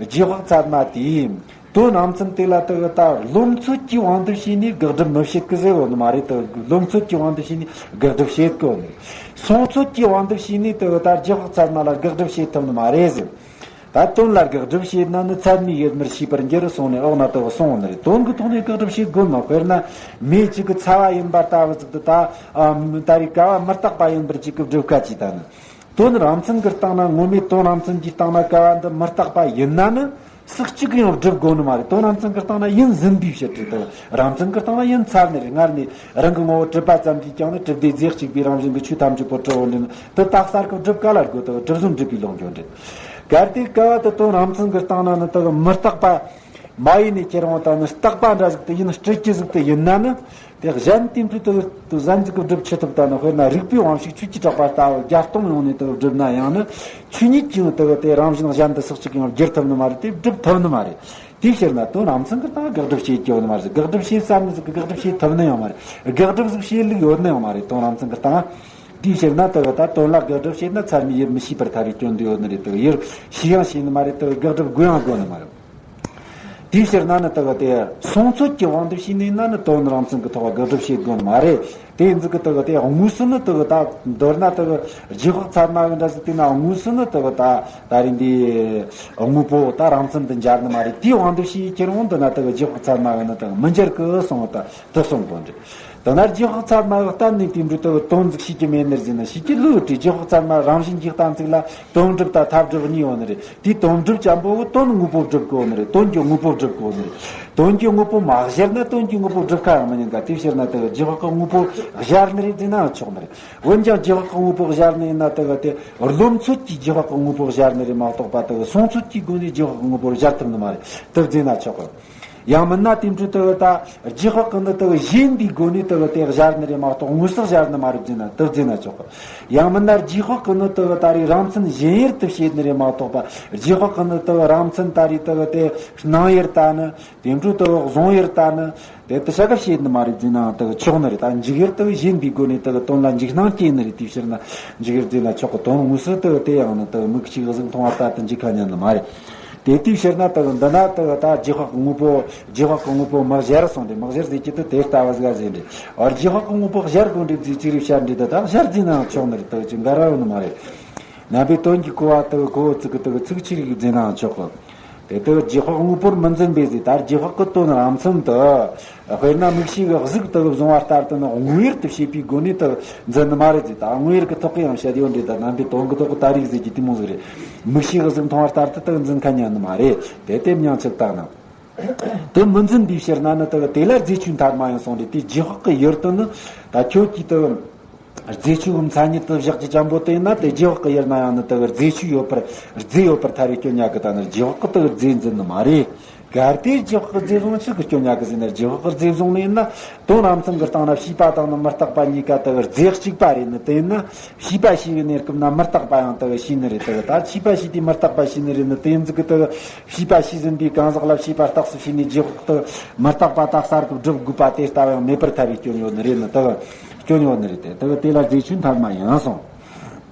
རྗེས་དཔག་ཚད་མ་དེས་དོན་རང་མཚན་དེ་ལ་དེ་བ་ད་རློམ་ཚོད་ཀྱི་དབང་དུ་བྱས་ནས་དགག་སྒྲུབ་མི་བྱེད་ཀི་ཟེར་བོ་ནི་མ་རེད། དེ་རློམ་ཚོད་ཀྱི་དབང་དུ་བྱས་ནས་དགག་སྒྲུབ་བྱེད་གི་བོ་ནི། སོང་ཚོད་ཀྱི་དབང་དུ་བྱས་ནས་དེ་བ་ད་རྗེས་དཔག་ཚད་མ་ལ་དགག་སྒྲུབ་བྱེད་ཐུབ་ནི་མ་རེད་ཟེར། ད་དོན་ལ་དགག་སྒྲུབ་བྱེད་ན་ནི་ཚད་མས་ཡོད་མིན་ཤེས་པར་འགྱུར་གསུངས་ནས་འོག་ན་དེ་བ་གསུངས་ནི་རེད། དོན་གྱི་ཐོག་ནས་དགག་སྒྲུབ་བྱེད་དགོས་ནོ། དཔེར་ན་མེ་གཅིག་གི་ཚ་བ་ཡིན་པ་ལྟ་བུ་ཟིག་ཏུ་ད་ཨ་ད་རེས་ཀ་བ་མི་རྟག་པ་ཡིན་པར་གཅིག་གི་སྒྲུབ་ཁ་ཅིག་ད་ནི། དོན་རང་མཚན་གྱི་སྟེང་ན་ངོ་མས་དོན་རང་མཚན་གྱི་སྟེང་ན་ཀ་བ་འདི་མི་རྟག་པ་ཡིན་ན་ནི་སུ་གཅིག་གིས་ཡང་སྒྲུབ་དགོས་ནི་མ་རེད། དོན་རང་མཚན་གྱི་སྟེང་ན་ཡིན་ཟིན་པའི་ཕྱིར་དུ། རང་མཚན་གྱི་སྟེང་ན་ཡིན་ཚར་ནི་རེད། སྔར་ནས་རང་གི་ངོ་བོ་གྲུབ་པ་ཙམ་གྱིས་ཀྱང་ནི་གྲུབ་བདེ་རྫས་གཅིག་པའི་རང་བཞིན་གྱི་ཆོས་ཐམས་ཅད་པོ་གྲུབ་བོ་འདི་ནི་དེ་རྟགས་གསར་ཁ་སྒྲུབ་ག་ལ་དགོས། དེ་གྲུབ་བཟོ་འགྲུབ་པའི་ལོག་འགྱོ་འདྲེད། གལ་ཏེ་ཀ་བ་དེ་དོན་རང་མཚན་གྱི་སྟེང་ན་ནི་དེ་མི་རྟག་པ་མ་ཡིན་ནས་ཁྱེར་འོང་དང་ནི་རྟག་པ་འདྲ་ཟིག་དེ་ཡིན་སྤྲོད་ཀྱི་ཟིག་དེ་ཡིན་ན་ནི། དེ་གཞན་དེ་འཕྲོས་དུ་དུ་གཞན་ཟིག་གི་སྒྲུབ་ཆི་ཐུབ་ད་ནི། དཔེར་ན་རིགས་པའི་དབང་ཕྱུག་ཆོས་ཀྱི་གྲགས་པ་ལྟ་བུ་བརྒྱ་སྟོང་ཡོང་ནས་དུ་སྒྲུབ་ན་ཡང་ནི་ཆོས་ཉིད་ཀྱི་དུ་དེ་རང་བཞིན་གཞན་དུ་སུ་གཅིག་ཡང་བསྒྱུར་ཐུབ་ནི་མ་རེད། དེ་སྒྲུབ་ཐུབ་ནི་མ་རེད། དེའི་ཕྱིར་ན་དོན་རང་མཚན་གྱི་སྟེང་དགག་སྒྲུབ་བྱེད་ཀྱི་ཡོད་ནི་མ་རེད། དགག་སྒྲུབ་བྱེད་བསམ་ནི་ཟིག་གི་དགག་སྒྲུབ་བྱེད་ཐུབ་ནི་ཡང་མ་རེད། དགག་སྒྲུབ་ཟིག་བྱེད་ལུགས་ཡོད་ནི་ཡང་མ་རེད། དོན་རང་མཚན་གྱི་སྟེང་། དེའི་ཕྱིར་ན་དུ་ད་དོན་ལ་དགག་སྒྲུབ་བྱེད་ན་ཚད་མས་ཡིད་མི་ཤེས་པར་ཐལ་བའི་སྐྱོན་འདི་ཡོད་ནི་རེད། དུ་ཡིད་ཤེས་ཡང་ཤེས་ནི་མ་རེད། དུ་དགག་སྒྲུབ་དགོས་ཡང་དགོས་ནི་མ་རེད། དེའི་ཕྱིར་ན་ནི་དེ་ག་དེ་སོང་ཚོད་ཀྱི་དབང་དུ་བྱས་ནས་ན་ནི་དོན་རང་མཚན་གྱི་ཐོག་དགག་སྒྲུབ་བྱེད་དགོས་ནི་མ་རེད། དེ་ཡིན་ཙི་གི་དེ་ག་དེ་དངོས་སུ་ནི་དེ་ག་ད་མདོར་ན་དེ་ག་རྗེས་དཔག་ཚད་མ་གི་འདྲ་ཟིག་དེ་ན་དངོས་སུ་ནི་དེ་ག་ད་ད་རིང་འདི་དངོས་པོ་ད་རང་མཚན་དུ་འཇལ་ནི་མ་རེད། དེའི་དབང་དུ་བྱས་ཁྱེར་འོང་དུ་ན་དེ་ག་རྗེས་དཔག་ཚད་མ་གི་ནི་དེ་ག་མི་འཇལ་གི་གསུང་བ་ད་དེ་གསུང་དགོས་འདྲ། དེ་ན་རྗེས་དཔག་ཚད་མ་གི་གཏན་ནས་དེ་འདྲ་དེ་ག་དོན་ཟིག་ཤེས་ཀྱི་མེད་ནི་རེད་ཟེར་ན་ཤེས་ཀྱི་ལོས་དྲི། རྗེས་དཔག་ཚད་མ་རང་བཞིན་གྱི་གཏན་ཚིགས་ལ་དོན་སྒྲུབ་དང་ཐབས་སྒྲུབ་གཉིས་ཡོད་ནི་རེད། དེའི་དོན་སྒྲུབ་ཅན་པོ་དོན་དངོས་པོ་སྒྲུབ་དགོས་ནི་རེད། དོན་གྱི་དངོས་པོ་སྒྲུབ་དགོས་ནི་རེད། དོན་གྱི་དངོས་པོ་མ་སྦྱར་ན་དོན་གྱི་དངོས་པོ་སྒྲུབ་ཁ་ཡང་མི་ཉན་ག། དེའི་ཕྱིར་ན་དེ་ག་རྗེས་དཔག་གི་དངོས་པོ་སྦྱར་ནི་རེད་ཟེར་ན་ཆོག་ནི་རེད། འོན་ཀྱང་རྗེས་དཔག་གི་དངོས་པོ་སྦྱར་ནི་ཡིན་ན་དེ་ག་དེ་རློམ་ཚོད་ཀྱིས་རྗེས་དཔག་གི་དངོས་པོ་སྦྱར་ནི་རེད་མ་གཏོགས་པ། དེ་ག་སོང་ཚོད་ཀྱི་སྒོ་ནས་རྗེས་དཔག་གི་དངོས་པོ་སྦྱར་ཐུབ་ནི་མ་རེད། དེ་ཟེར་ན་ཆོག་གི། ཡང་མིན་ན་དེ་འཕྲོ་དེ་གི་ད་རྗེས་དཔག་གི་ནི་དེ་གི་གཞན་པའི་སྒོ་ནས་དེ་གི་དེ་སྦྱར་ནི་རེད་མ་གཏོགས་དངོས་སུ་སྦྱར་ནི་མ་རེད་བརྫིས་ན་དེ་བརྫིས་ན་ཆོག་གི། ཡང་མིན་ན་རྗེས་དཔག་གི་ནི་དེ་གི་ད་རེས་རང་མཚན་གཞན་ཡུལ་དུ་བྱེད་ནི་རེད་མ་གཏོགས་པ། རྗེས་དཔག་གི་ནི་དེ་གི་རང་མཚན་ད་རེས་དེ་གི་དེ་སྣང་ཡུལ་ལྟ་ནི། དེ་འཕྲོ་དེ་གི་གཟུང་ཡུལ་ལྟ་ནི། དེ་དེ་བྱ་དགའ་བྱེད་ནི་མ་རེད་བརྫིས་ནའང་དེ་གི་ཆོག་ནི་རེད། ད་འཇུག་ཡུལ་དེ་གི་གཞན་པའི་སྒོ་ནས་དེ་གི་དོན་ལ་འཇུག་སྣང་སྐྱེ་ནི་རེད། དེའི་ཕྱིར་ན་འཇུག་ཡུལ་བརྫིས་ན་ཆོག་གི། དོན་དངོས་སུ་དེ་གི་དེ་ཡང་ནི་དེ་གི་མིག་ཕྱིའི་གཟུགས་མཐོང་བ་ལྟར་དུ་འཇུག་ཁ་ཉན་ནི་མ་རེད། དེ་དེའི་ཕྱིར་ན་དེ་གི་འདི་ན་དེ་གི་ད་རྗེས་དཔག་གི་དངོས་པོ། རྗེས་དཔག་གི་དངོས་པོ་མི་སྦྱར་གསུངས་ཏེ། མི་སྦྱར་ཟེར་གྱི་དེ་དེ་ལྟ་བུ་ཟིག་ཟེར་འདྲི། ཨོ། རྗེས་དཔག་གི་དངོས་པོ་སྦྱར་དགོས་འདྲི་བརྫིས་ཅིག་རེ་བཤད་འདྲི། དེ་ད་སྦྱར་བརྫིས་ནའང་ཆོག་ནི་རེད། དེ་གི་ཅིག་འགལ་བ་ཡོད་ནི་མ་རེད། རྣམ་པའི་དོན་གྱི་གོ་བ་དེ་གི་གོ་བོ་ཚིག་གི་དེ་གི་ཚིག་ཅིག་རེ་བརྫིས་ནའང་ཆོག་གི། དེ་དེ་གི་རྗེས་དཔག་དངོས་པོར་མི་འཛིན་པས་ཟེར། ད་རྗེས་དཔག་གི་དོན་རང་མཚན་དུ། དཔེར་ན་མིག་ཤེས་ཀྱི་གཟུགས་དེ་གི་བཟུང་བ་ལྟར་དུ་ནི་དངོས་ཡུལ་དུ་བྱེད་པའི་སྒོ་ནས་དེ་གི་འཛིན་ནི་མ་རེད་ཟེར། ད་དངོས་ཡུལ་གྱི་ཐོག་གི་ཡང་བཤད་ཡོད་འདྲི། ད་རྣམ་པའི་དོན་གྱི་ཐོག་གི་ད་རིག་ཟེར་གྱི་དེ་མོ་ཟིག་རེད། མིག་ཤེས་ཀྱི་གཟུགས་མཐོང་བ་ལྟར་དུ་དེ་གི་འཛིན་ཁ་ཉན་ནི་མ་རེད། དེ་དེ་མྱང་ཆད་བཏང་ན། དེ་མི་འཛིན་པའི་ཕྱིར་ན་ནི་དེ་གི་དེ་ལ་རྫས་ཆོས་མཐའ་མ་ཡིན་གསུངས་ཏེ། དེ་རྗེས་དཔག་གི་ཡུལ་དུ་ནི་ད་ཁྱོད་ཀྱིས་དེ་གི་རྫས་ཆོས་ཀྱི་མཚན་ཉིད་དུ་བཞག་རྒྱུ་ཅན་པོ་དེ་ཡིན་ན། དེ་རྗེས་དཔག་གི་ཡུལ་ན་ཡང་ནི་དེ་གི་རྫས་ཆོས་ཡོད་པར། རྫས་ཡོད་པར་ཐལ་བའི་སྐྱོན་ཉག་གི། ད་ནི་རྗེས་དཔག་གི་དེ་གི་རྫས་འཛིན་ནི་མ་རེད། གལ་ཏེ་རྗེས་དཔག་གི་རྫས་བཟུང་ན་ཆི་གི་སྐྱོན་ཉག་གི་ཟེར་ན། རྗེས་དཔག་གི་རྫས་བཟུང་ནི་ཡིན་ན། དོན་རང་མཚན་གྱི་སྟེང་ན་ཤེས་པ་དང་ནི་མི་རྟག་པ་གཉིས་ཀ་དེ་གི་རྫས་གཅིག་པ་རེད་ནི་དེ་ཡིན་ན། ཤེས་པ་ཤེས་པའི་གནས་སྐབས་ན་མི་རྟག་པ་ཡང་དེ་གི་ཤེས་ནི་རེད། དེ་གི་ད་ཤེས་པ་ཤེས་དུས་མི་རྟག་པ་ཤེས་ནི་རེད་ནི་དེ་ཡིན་ཟིག་གི། དེ་གི་ཤེས་པ་ཤེས་ཟིན་པའི་གང་ཟག་ལ་ཤེས་པ་རྟགས་སུ་ཤེས་ནས་རྗེས་དཔག་དེ་གི་མི་རྟག་པ་ད་གསར་དུ་སྒྲུབ་དགོས་པ་དེ་ལྟ་བུ་ཡང་མེད་པར་ཐལ་བའི་སྐྱོན་ཡོད་ནི་རེད་ནི། དེ་གི་སྐྱོན་ཡོད་ནི་རེད། དེ་དེ་གི་དེ་ལ་རྫས་ཆོས་མཐའ་མ་ཡིན་གསུངས།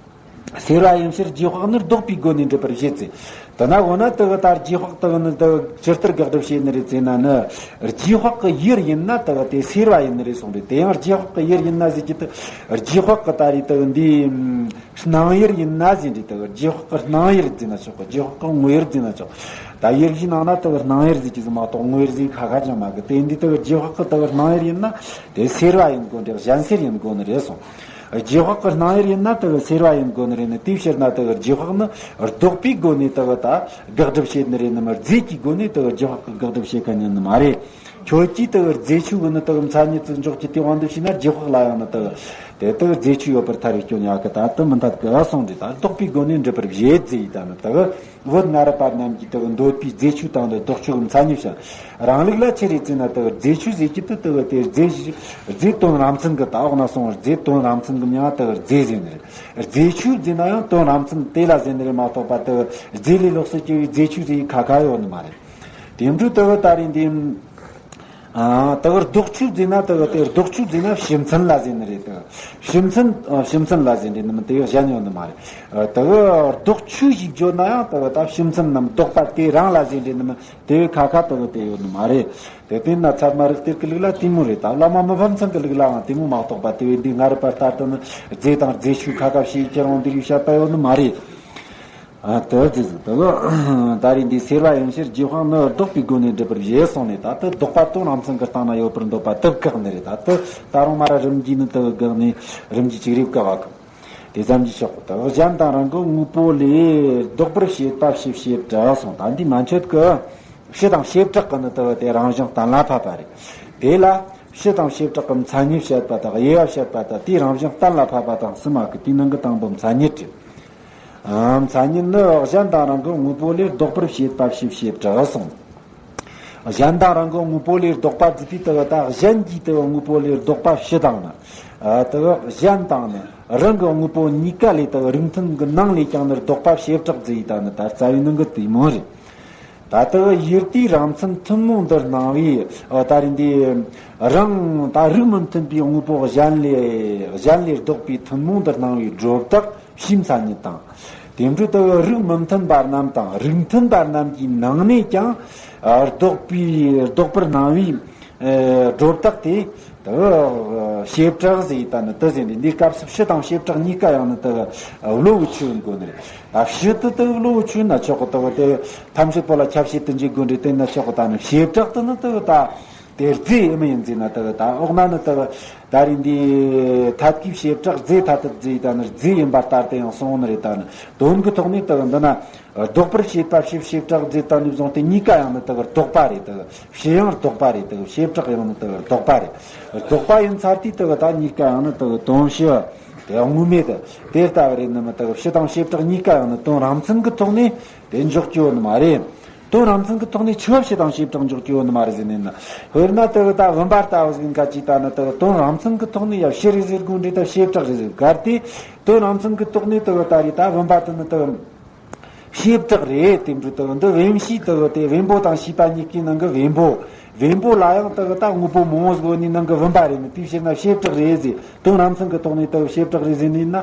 སེལ་བ་ཡིན་ཕྱིར་རྗེས་དཔག་ནི་ལྡོག་པའི་སྒོ་ནས་འགྲུབ་པར་བཞེད་ཟེར། དེ་ན་འོ་ན་དེ་གི་ད་རྗེས་དཔག་དེ་གི་ནི་དེ་གི་ཇི་ལྟར་དགག་སྒྲུབ་བྱེད་ནི་རེད་ཟེར་ན་ནི། རྗེས་དཔག་གི་ཡུལ་ཡིན་ན་དེ་གི་དེ་སེལ་བ་ཡིན་ནི་རེད་གསུངས་རེད། དེ་ཡང་རྗེས་དཔག་གི་ཡུལ་ཡིན་ན་ཟེར་གྱི་དེ། རྗེས་དཔག་གི་ད་རེད་དེ་གི་འདི་སྣང་ཡུལ་ཡིན་ན་ཟེར་འདྲི། དེ་གི་རྗེས་དཔག་གི་སྣང་ཡུལ་ཟེར་ན་ཆོག་གི། རྗེས་དཔག་གི་དངོས་ཡུལ་ཟེར་ན་ཆོག། ད་ཡུལ་གཞིའི་ནང་ན་དེ་གི་སྣང་ཡུལ་ཟེར་གྱི་ཟིག་མ་གཏོགས་དངོས་ཡུལ་ཟིག་ཁ་ཁ་ཅང་མ་གི། དེ་འདི་དེ་གི་རྗེས་དཔག་གི་དེ་གི་སྣང་ཡུལ་ཡིན་ན་དེ་སེལ་བ་ཡིན་དགོས་འདྲི། གཞན་སེལ་ཡིན་དགོས་ནི་རེད་གསུངས། རྗེས་དཔག་གི་སྣང་ཡུལ་ཡིན་ན་དེ་གི་སེལ་བ་ཡིན་དགོས་ནི་རེད་ནི། དེའི་ཕྱིར་ན་དེ་གི་རྗེས་དཔག་ནི་ལྡོག་པའི་སྒོ་ནས་དེ་གི་ད་དགག་སྒྲུབ་བྱེད་ནི་རེད་ནི་མ། རྫས་ཀྱི་སྒོ་ནས་དེ་གི་རྗེས་དཔག་གི་དགག་སྒྲུབ་བྱེད་མཁན་ཡིན་ནི་མ་རེད། ཁྱོད་ཀྱིས་དེ་གི་རྫས་ཆོས་གི་ནི་དེ་གི་མཚན་ཉིད་དུ་འཇོག་རྒྱུ་དེ་དབང་དུ་བྱས་ན་རྗེས་དཔག་ལ་ཡང་ནི་དེ་གི་དེ་དེ་གི་རྫས་ཆོས་ཡོད་པར་ཐལ་བའི་སྐྱོན་ཉག་གི། ད་དེ་མི་འཐད་གི་གསུངས་རེད། ད་ལྡོག་པའི་སྒོ་ནས་འགྲུབ་པར་བཞེད་ཟེར་ཡི་ད་ནི་དེ་གི། བོད་སྔ་རབས་པ་རྣམས་ཀྱིས་དེ་གི་འདོད་པའི་རྫས་ཆོས་དང་ནི་ལྡོག་ཆོས་ཀྱི་མཚན་ཉིད་བཤད། རང་ལུགས་ལ་ཆི་རེད་ཟེར་ན་དེ་གི་རྫས་ཆོས་ཟེར་གྱི་དེ་དེ་གི་དེ་རྫས་རྫས་དོན་རང་མཚན་གྱི། ད་འོག་ན་སོང་རྫས་དོན་རང་མཚན་གྱི་མིང་ང་དེ་གི་རྫས་ཟེར་ནི་རེད། རྫས་ཆོས་ཟེར་ན་ཡང་དོན་རང་མཚན་དེ་ལ་ཟེར་ནི་རེད་མ་གཏོགས་པ། དེ་གི་རྫས་ལས་ལོགས་སུ་གྱུར་པའི་རྫས་ཆོས་ཟེར་ཡི་ཁ་ཁ་ཡོད་ནི་མ་རེད། དེ་འཕྲོ་དེ་གི་ད་རེས་འདི། ཨ། དེ་གི་ལྡོག་ཆོས་ཟེར་ན། དེ་གི་དེ་ལྡོག་ཆོས་ཟེར་ན་ཕྱི་མཚན་ལ་ཟེར་ནི་རེད། དེ་གི་ཕྱི་མཚན། ཨ། ཕྱི་མཚན་ལ་ཟེར་འདྲི་ནི་མིན། དེ་གི་གཞན་ཡོད་ནི་མ་རེད། ཨ། དེ་གི་ལྡོག་ཆོས་ཞིག་བརྗོད་ན་ཡང་དེ་གི་ད་ཕྱི་མཚན་ནམ་ལྡོག་པ་དེ་རང་ལ་ཟེར་འདྲི་ནི་མིན། དེ་གི་ཁ་ཁ་དེ་གི་དེ་ཡོད་ནི་མ་རེད། དེ་བསྟན་ན་ཚད་མ་རིགས་གཏེར་གི་ལུགས་ལ་དེ་མོ་རེད། ད་བླ་མ་མི་ཕམ་ཚང་གི་ལུགས་ལའང་དེ་མོ་མ་གཏོགས་པ། དེ་བས་འདི་སྔ་རབས་པ་ལྟར་དུ་ནི་རྫས་དང་རྫས་ཆོས་ཁ་ཁ་བྱས་ཁྱེད་རང་འདི་རིགས་བཤད་པ་ཡོད་ནི་མ་རེད། ཨ། དེ་ཟེར་ཟིག་དེ་གི་ད་རེས་འདི་སེལ་བ་ཡིན་ཕྱིར་རྗེས་དཔག་ནི་ལྡོག་པའི་སྒོ་ནས་འགྲུབ་པར་བཞེད་གསུངས་ནས། ད་དེ་ལྡོག་པ་དོན་རང་མཚན་གྱི་སྟེང་ན་ཡོད་པར་འདོད་པ་དེ་བཀག་ནི་རེད། ད་དེ་ད་རུང་མ་ར་རིམ་གྱིས་ནི་དེ་གི་བཀག་ནས་རིམ་གྱིས་ཅིག་རེ་བཀག་བ་གི། དེ་ཙམ་གྱིས་ཆོག་གི། དེ་གི་གཞན་དང་རང་གི་དངོས་པོ་ལས་ལྡོག་པར་བྱེད་པ་ཕྱི་བྱེ་བྲག་གསུངས། ད་འདི་མན་ཆད་གི་ཕྱི་དང་བྱེ་བྲག་གི་ནི་དེ་གི་དེ་རང་བཞིན་གཏན་ལ་ཕབ་པ་རེད། དེ་ལ་ཕྱི་དང་བྱེ་བྲག་གི་མཚན་ཉིད་བཤད་པ་དང་དབྱེ་བ་བཤད་པ་དང་དེའི་རང་བཞིན་གཏན་ལ་ཕབ་པ་དང་གསུམ་མ་གི། དེའི་ནང་གི་དང་པོ་མཚན་ཉིད་རེད། ཨ། མཚན་ཉིད་ནི་གཞན་དང་རང་གི་དངོས་པོ་ལས་ལྡོག་པར་བྱེད་པ་ཕྱི་བྱེ་བྲག་གསུངས། གཞན་དང་རང་གི་དངོས་པོ་ལས་ལྡོག་པ་ཟེར་དུས་དེ་གི་ད་གཞན་གྱི་དེ་གི་དངོས་པོ་ལས་ལྡོག་པ་ཕྱི་དང་ནི། ཨ། དེ་གི་གཞན་དང་ནི་རང་གི་དངོས་པོ་གཉིས་ཀ་ལས། དེ་གི་རིགས་མཐུན་གྱི་ནང་ལས་ཀྱང་ནི་ལྡོག་པ་བྱེ་བྲག་ཟེར་ཡི་ད་ནི་ད་རྩ་བའི་ནང་གི་དེ་མོ་རེད། ད་དེ་གི་ཡུལ་དེའི་རང་མཚན་ཐུན་མོང་དུ་སྣང་བའི། ཨ། ད་རེས་འདི་རང་ད་རིགས་མི་མཐུན་པའི་དངོས་པོ་གཞན་ལས་གཞན་ལས་ལྡོག་པའི་ཐུན་མོང་དུ་སྣང་བའི་སྒྲོ་བཏགས་ཕྱིའི་མཚན་ཉིད་དང་། དེ་འཕྲོ་དེ་གི་རིགས་མི་མཐུན་པ་རྣམས་དང་རིགས་མཐུན་པ་རྣམས་ཀྱི་ནང་ནས་ཀྱང་ལྡོག་པའི་ལྡོག་པར་སྣང་བའི་སྒྲོ་བཏགས་དེ་དེ་གི་བྱེ་བྲག་ཟེར་ཡི་ད་ནི་དེ་ཟེར་ནས། འདིའི་སྐབས་སུ་ཕྱི་དང་བྱེ་བྲག་གཉིས་ཀ་ཡང་ནི་དེ་གི་བློ་གི་ཆོས་ཡིན་དགོས་ནི་རེད། ད་ཕྱི་དེ་དེ་གི་བློ་གི་ཆོས་ན་ཆོག་གི། དེ་གི་དེ་ཐམས་ཅད་པོ་ལ་ཁྱབ་བྱེད་དུ་འཇུག་དགོས་འདྲ་དེ་ན་ཆོག་གི། ད་ནི་བྱེ་བྲག་དེ་ནི་དེ་གི་ད། དེ་རྫས་ཨེ་མི་ཡིན་ཟེར་ན། དེ་གི་ད་འོག་ན་ནི་དེ་གི་ད་རེས་འདི་ཐད་ཀའི་བྱེ་བྲག་རྫས་ཐ་དད་ཟེར་ཡི་ད་ནི་རྫས་ཡིན་པ་ལྟར་དུ་ཡང་གསུངས་ནི་རེད། ད་ནི་དོན་གྱི་ཐོག་ནས་དེ་གི་འདི་ན་ལྡོག་པར་བྱེད་པ་ཕྱི་བྱེ་བྲག་ཟེར་ད་ནི་བཟུང་སྟེ་གཉིས་ཀ་ཡང་ནི་དེ་གི་ལྡོག་པ་རེད། དེ་གི་ཕྱི་ཡང་ལྡོག་པ་རེད། དེ་གི་བྱེ་བྲག་ཡང་ནི་དེ་གི་ལྡོག་པ་རེད། ལྡོག་པ་ཡིན་ཚར་དུས་དེ་གི་ད་གཉིས་ཀ་ཡང་ནི་དེ་གི་དོན་ཕྱི་དེ་དངོས་མེད་དེ་དེ་ལྟ་བུ་རེད་ནི་མི། དེ་གི་ཕྱི་དང་བྱེ་བྲག་གཉིས་ཀ་ཡང་ནི་དོན་རང་མཚན་གྱི་ཐོག་ནས་དེ་འཇོག་རྒྱུ་ཡོད་ནི་མ་རེད། དོན་རང་མཚན་གྱི་ཐོག་ནས་ཆོས་བྱེད་དང་བྱེ་བྲག་འཇོག་རྒྱུ་ཡོད་ནི་མ་རེད་ཟེར་ནས་ན། དཔེར་ན་དེ་གི་ད་བུམ་པ་ལྟ་བུ་ཟིག་འགའ་ཅིག་ལྟ་ན་དེ་གི་དོན་རང་མཚན་གྱི་ཐོག་ནས་ཡང་བྱེ་རེད་ཟེར་དགོས་འདྲ་ད་བྱེ་བྲག་རེད་ཟེར། གལ་ཏེ་དོན་རང་མཚན་གྱི་ཐོག་ནས་དེ་གི་ད་རེད་ད་བུམ་པ་དེ་ནི་དེ་གི་བྱེ་བྲག་རེད། དེ་འདྲ་དེ་གི་འདི་བེམ་ཤེས་དེ་གི་དེ་བེམ་པོ་དང་ཤེས་པ་གཉིས་ཀའི་ནང་གི་བེམ་པོ། བེམ་པོ་ལ་ཡང་དེ་གི་ད་དངོས་པོ་མང་བོ་ཟིག་ཡོད་ནི་ནང་གི་བུམ་པ་རེད་ནི། དེའི་ཕྱིར་ན་བྱེ་བྲག་རེད་ཟེར། དོན་རང་མཚན་གྱི་ཐོག་ནས་དེ་གི་བྱེ་བྲག་རེད་ཟེར་ནི་ཡིན་ན།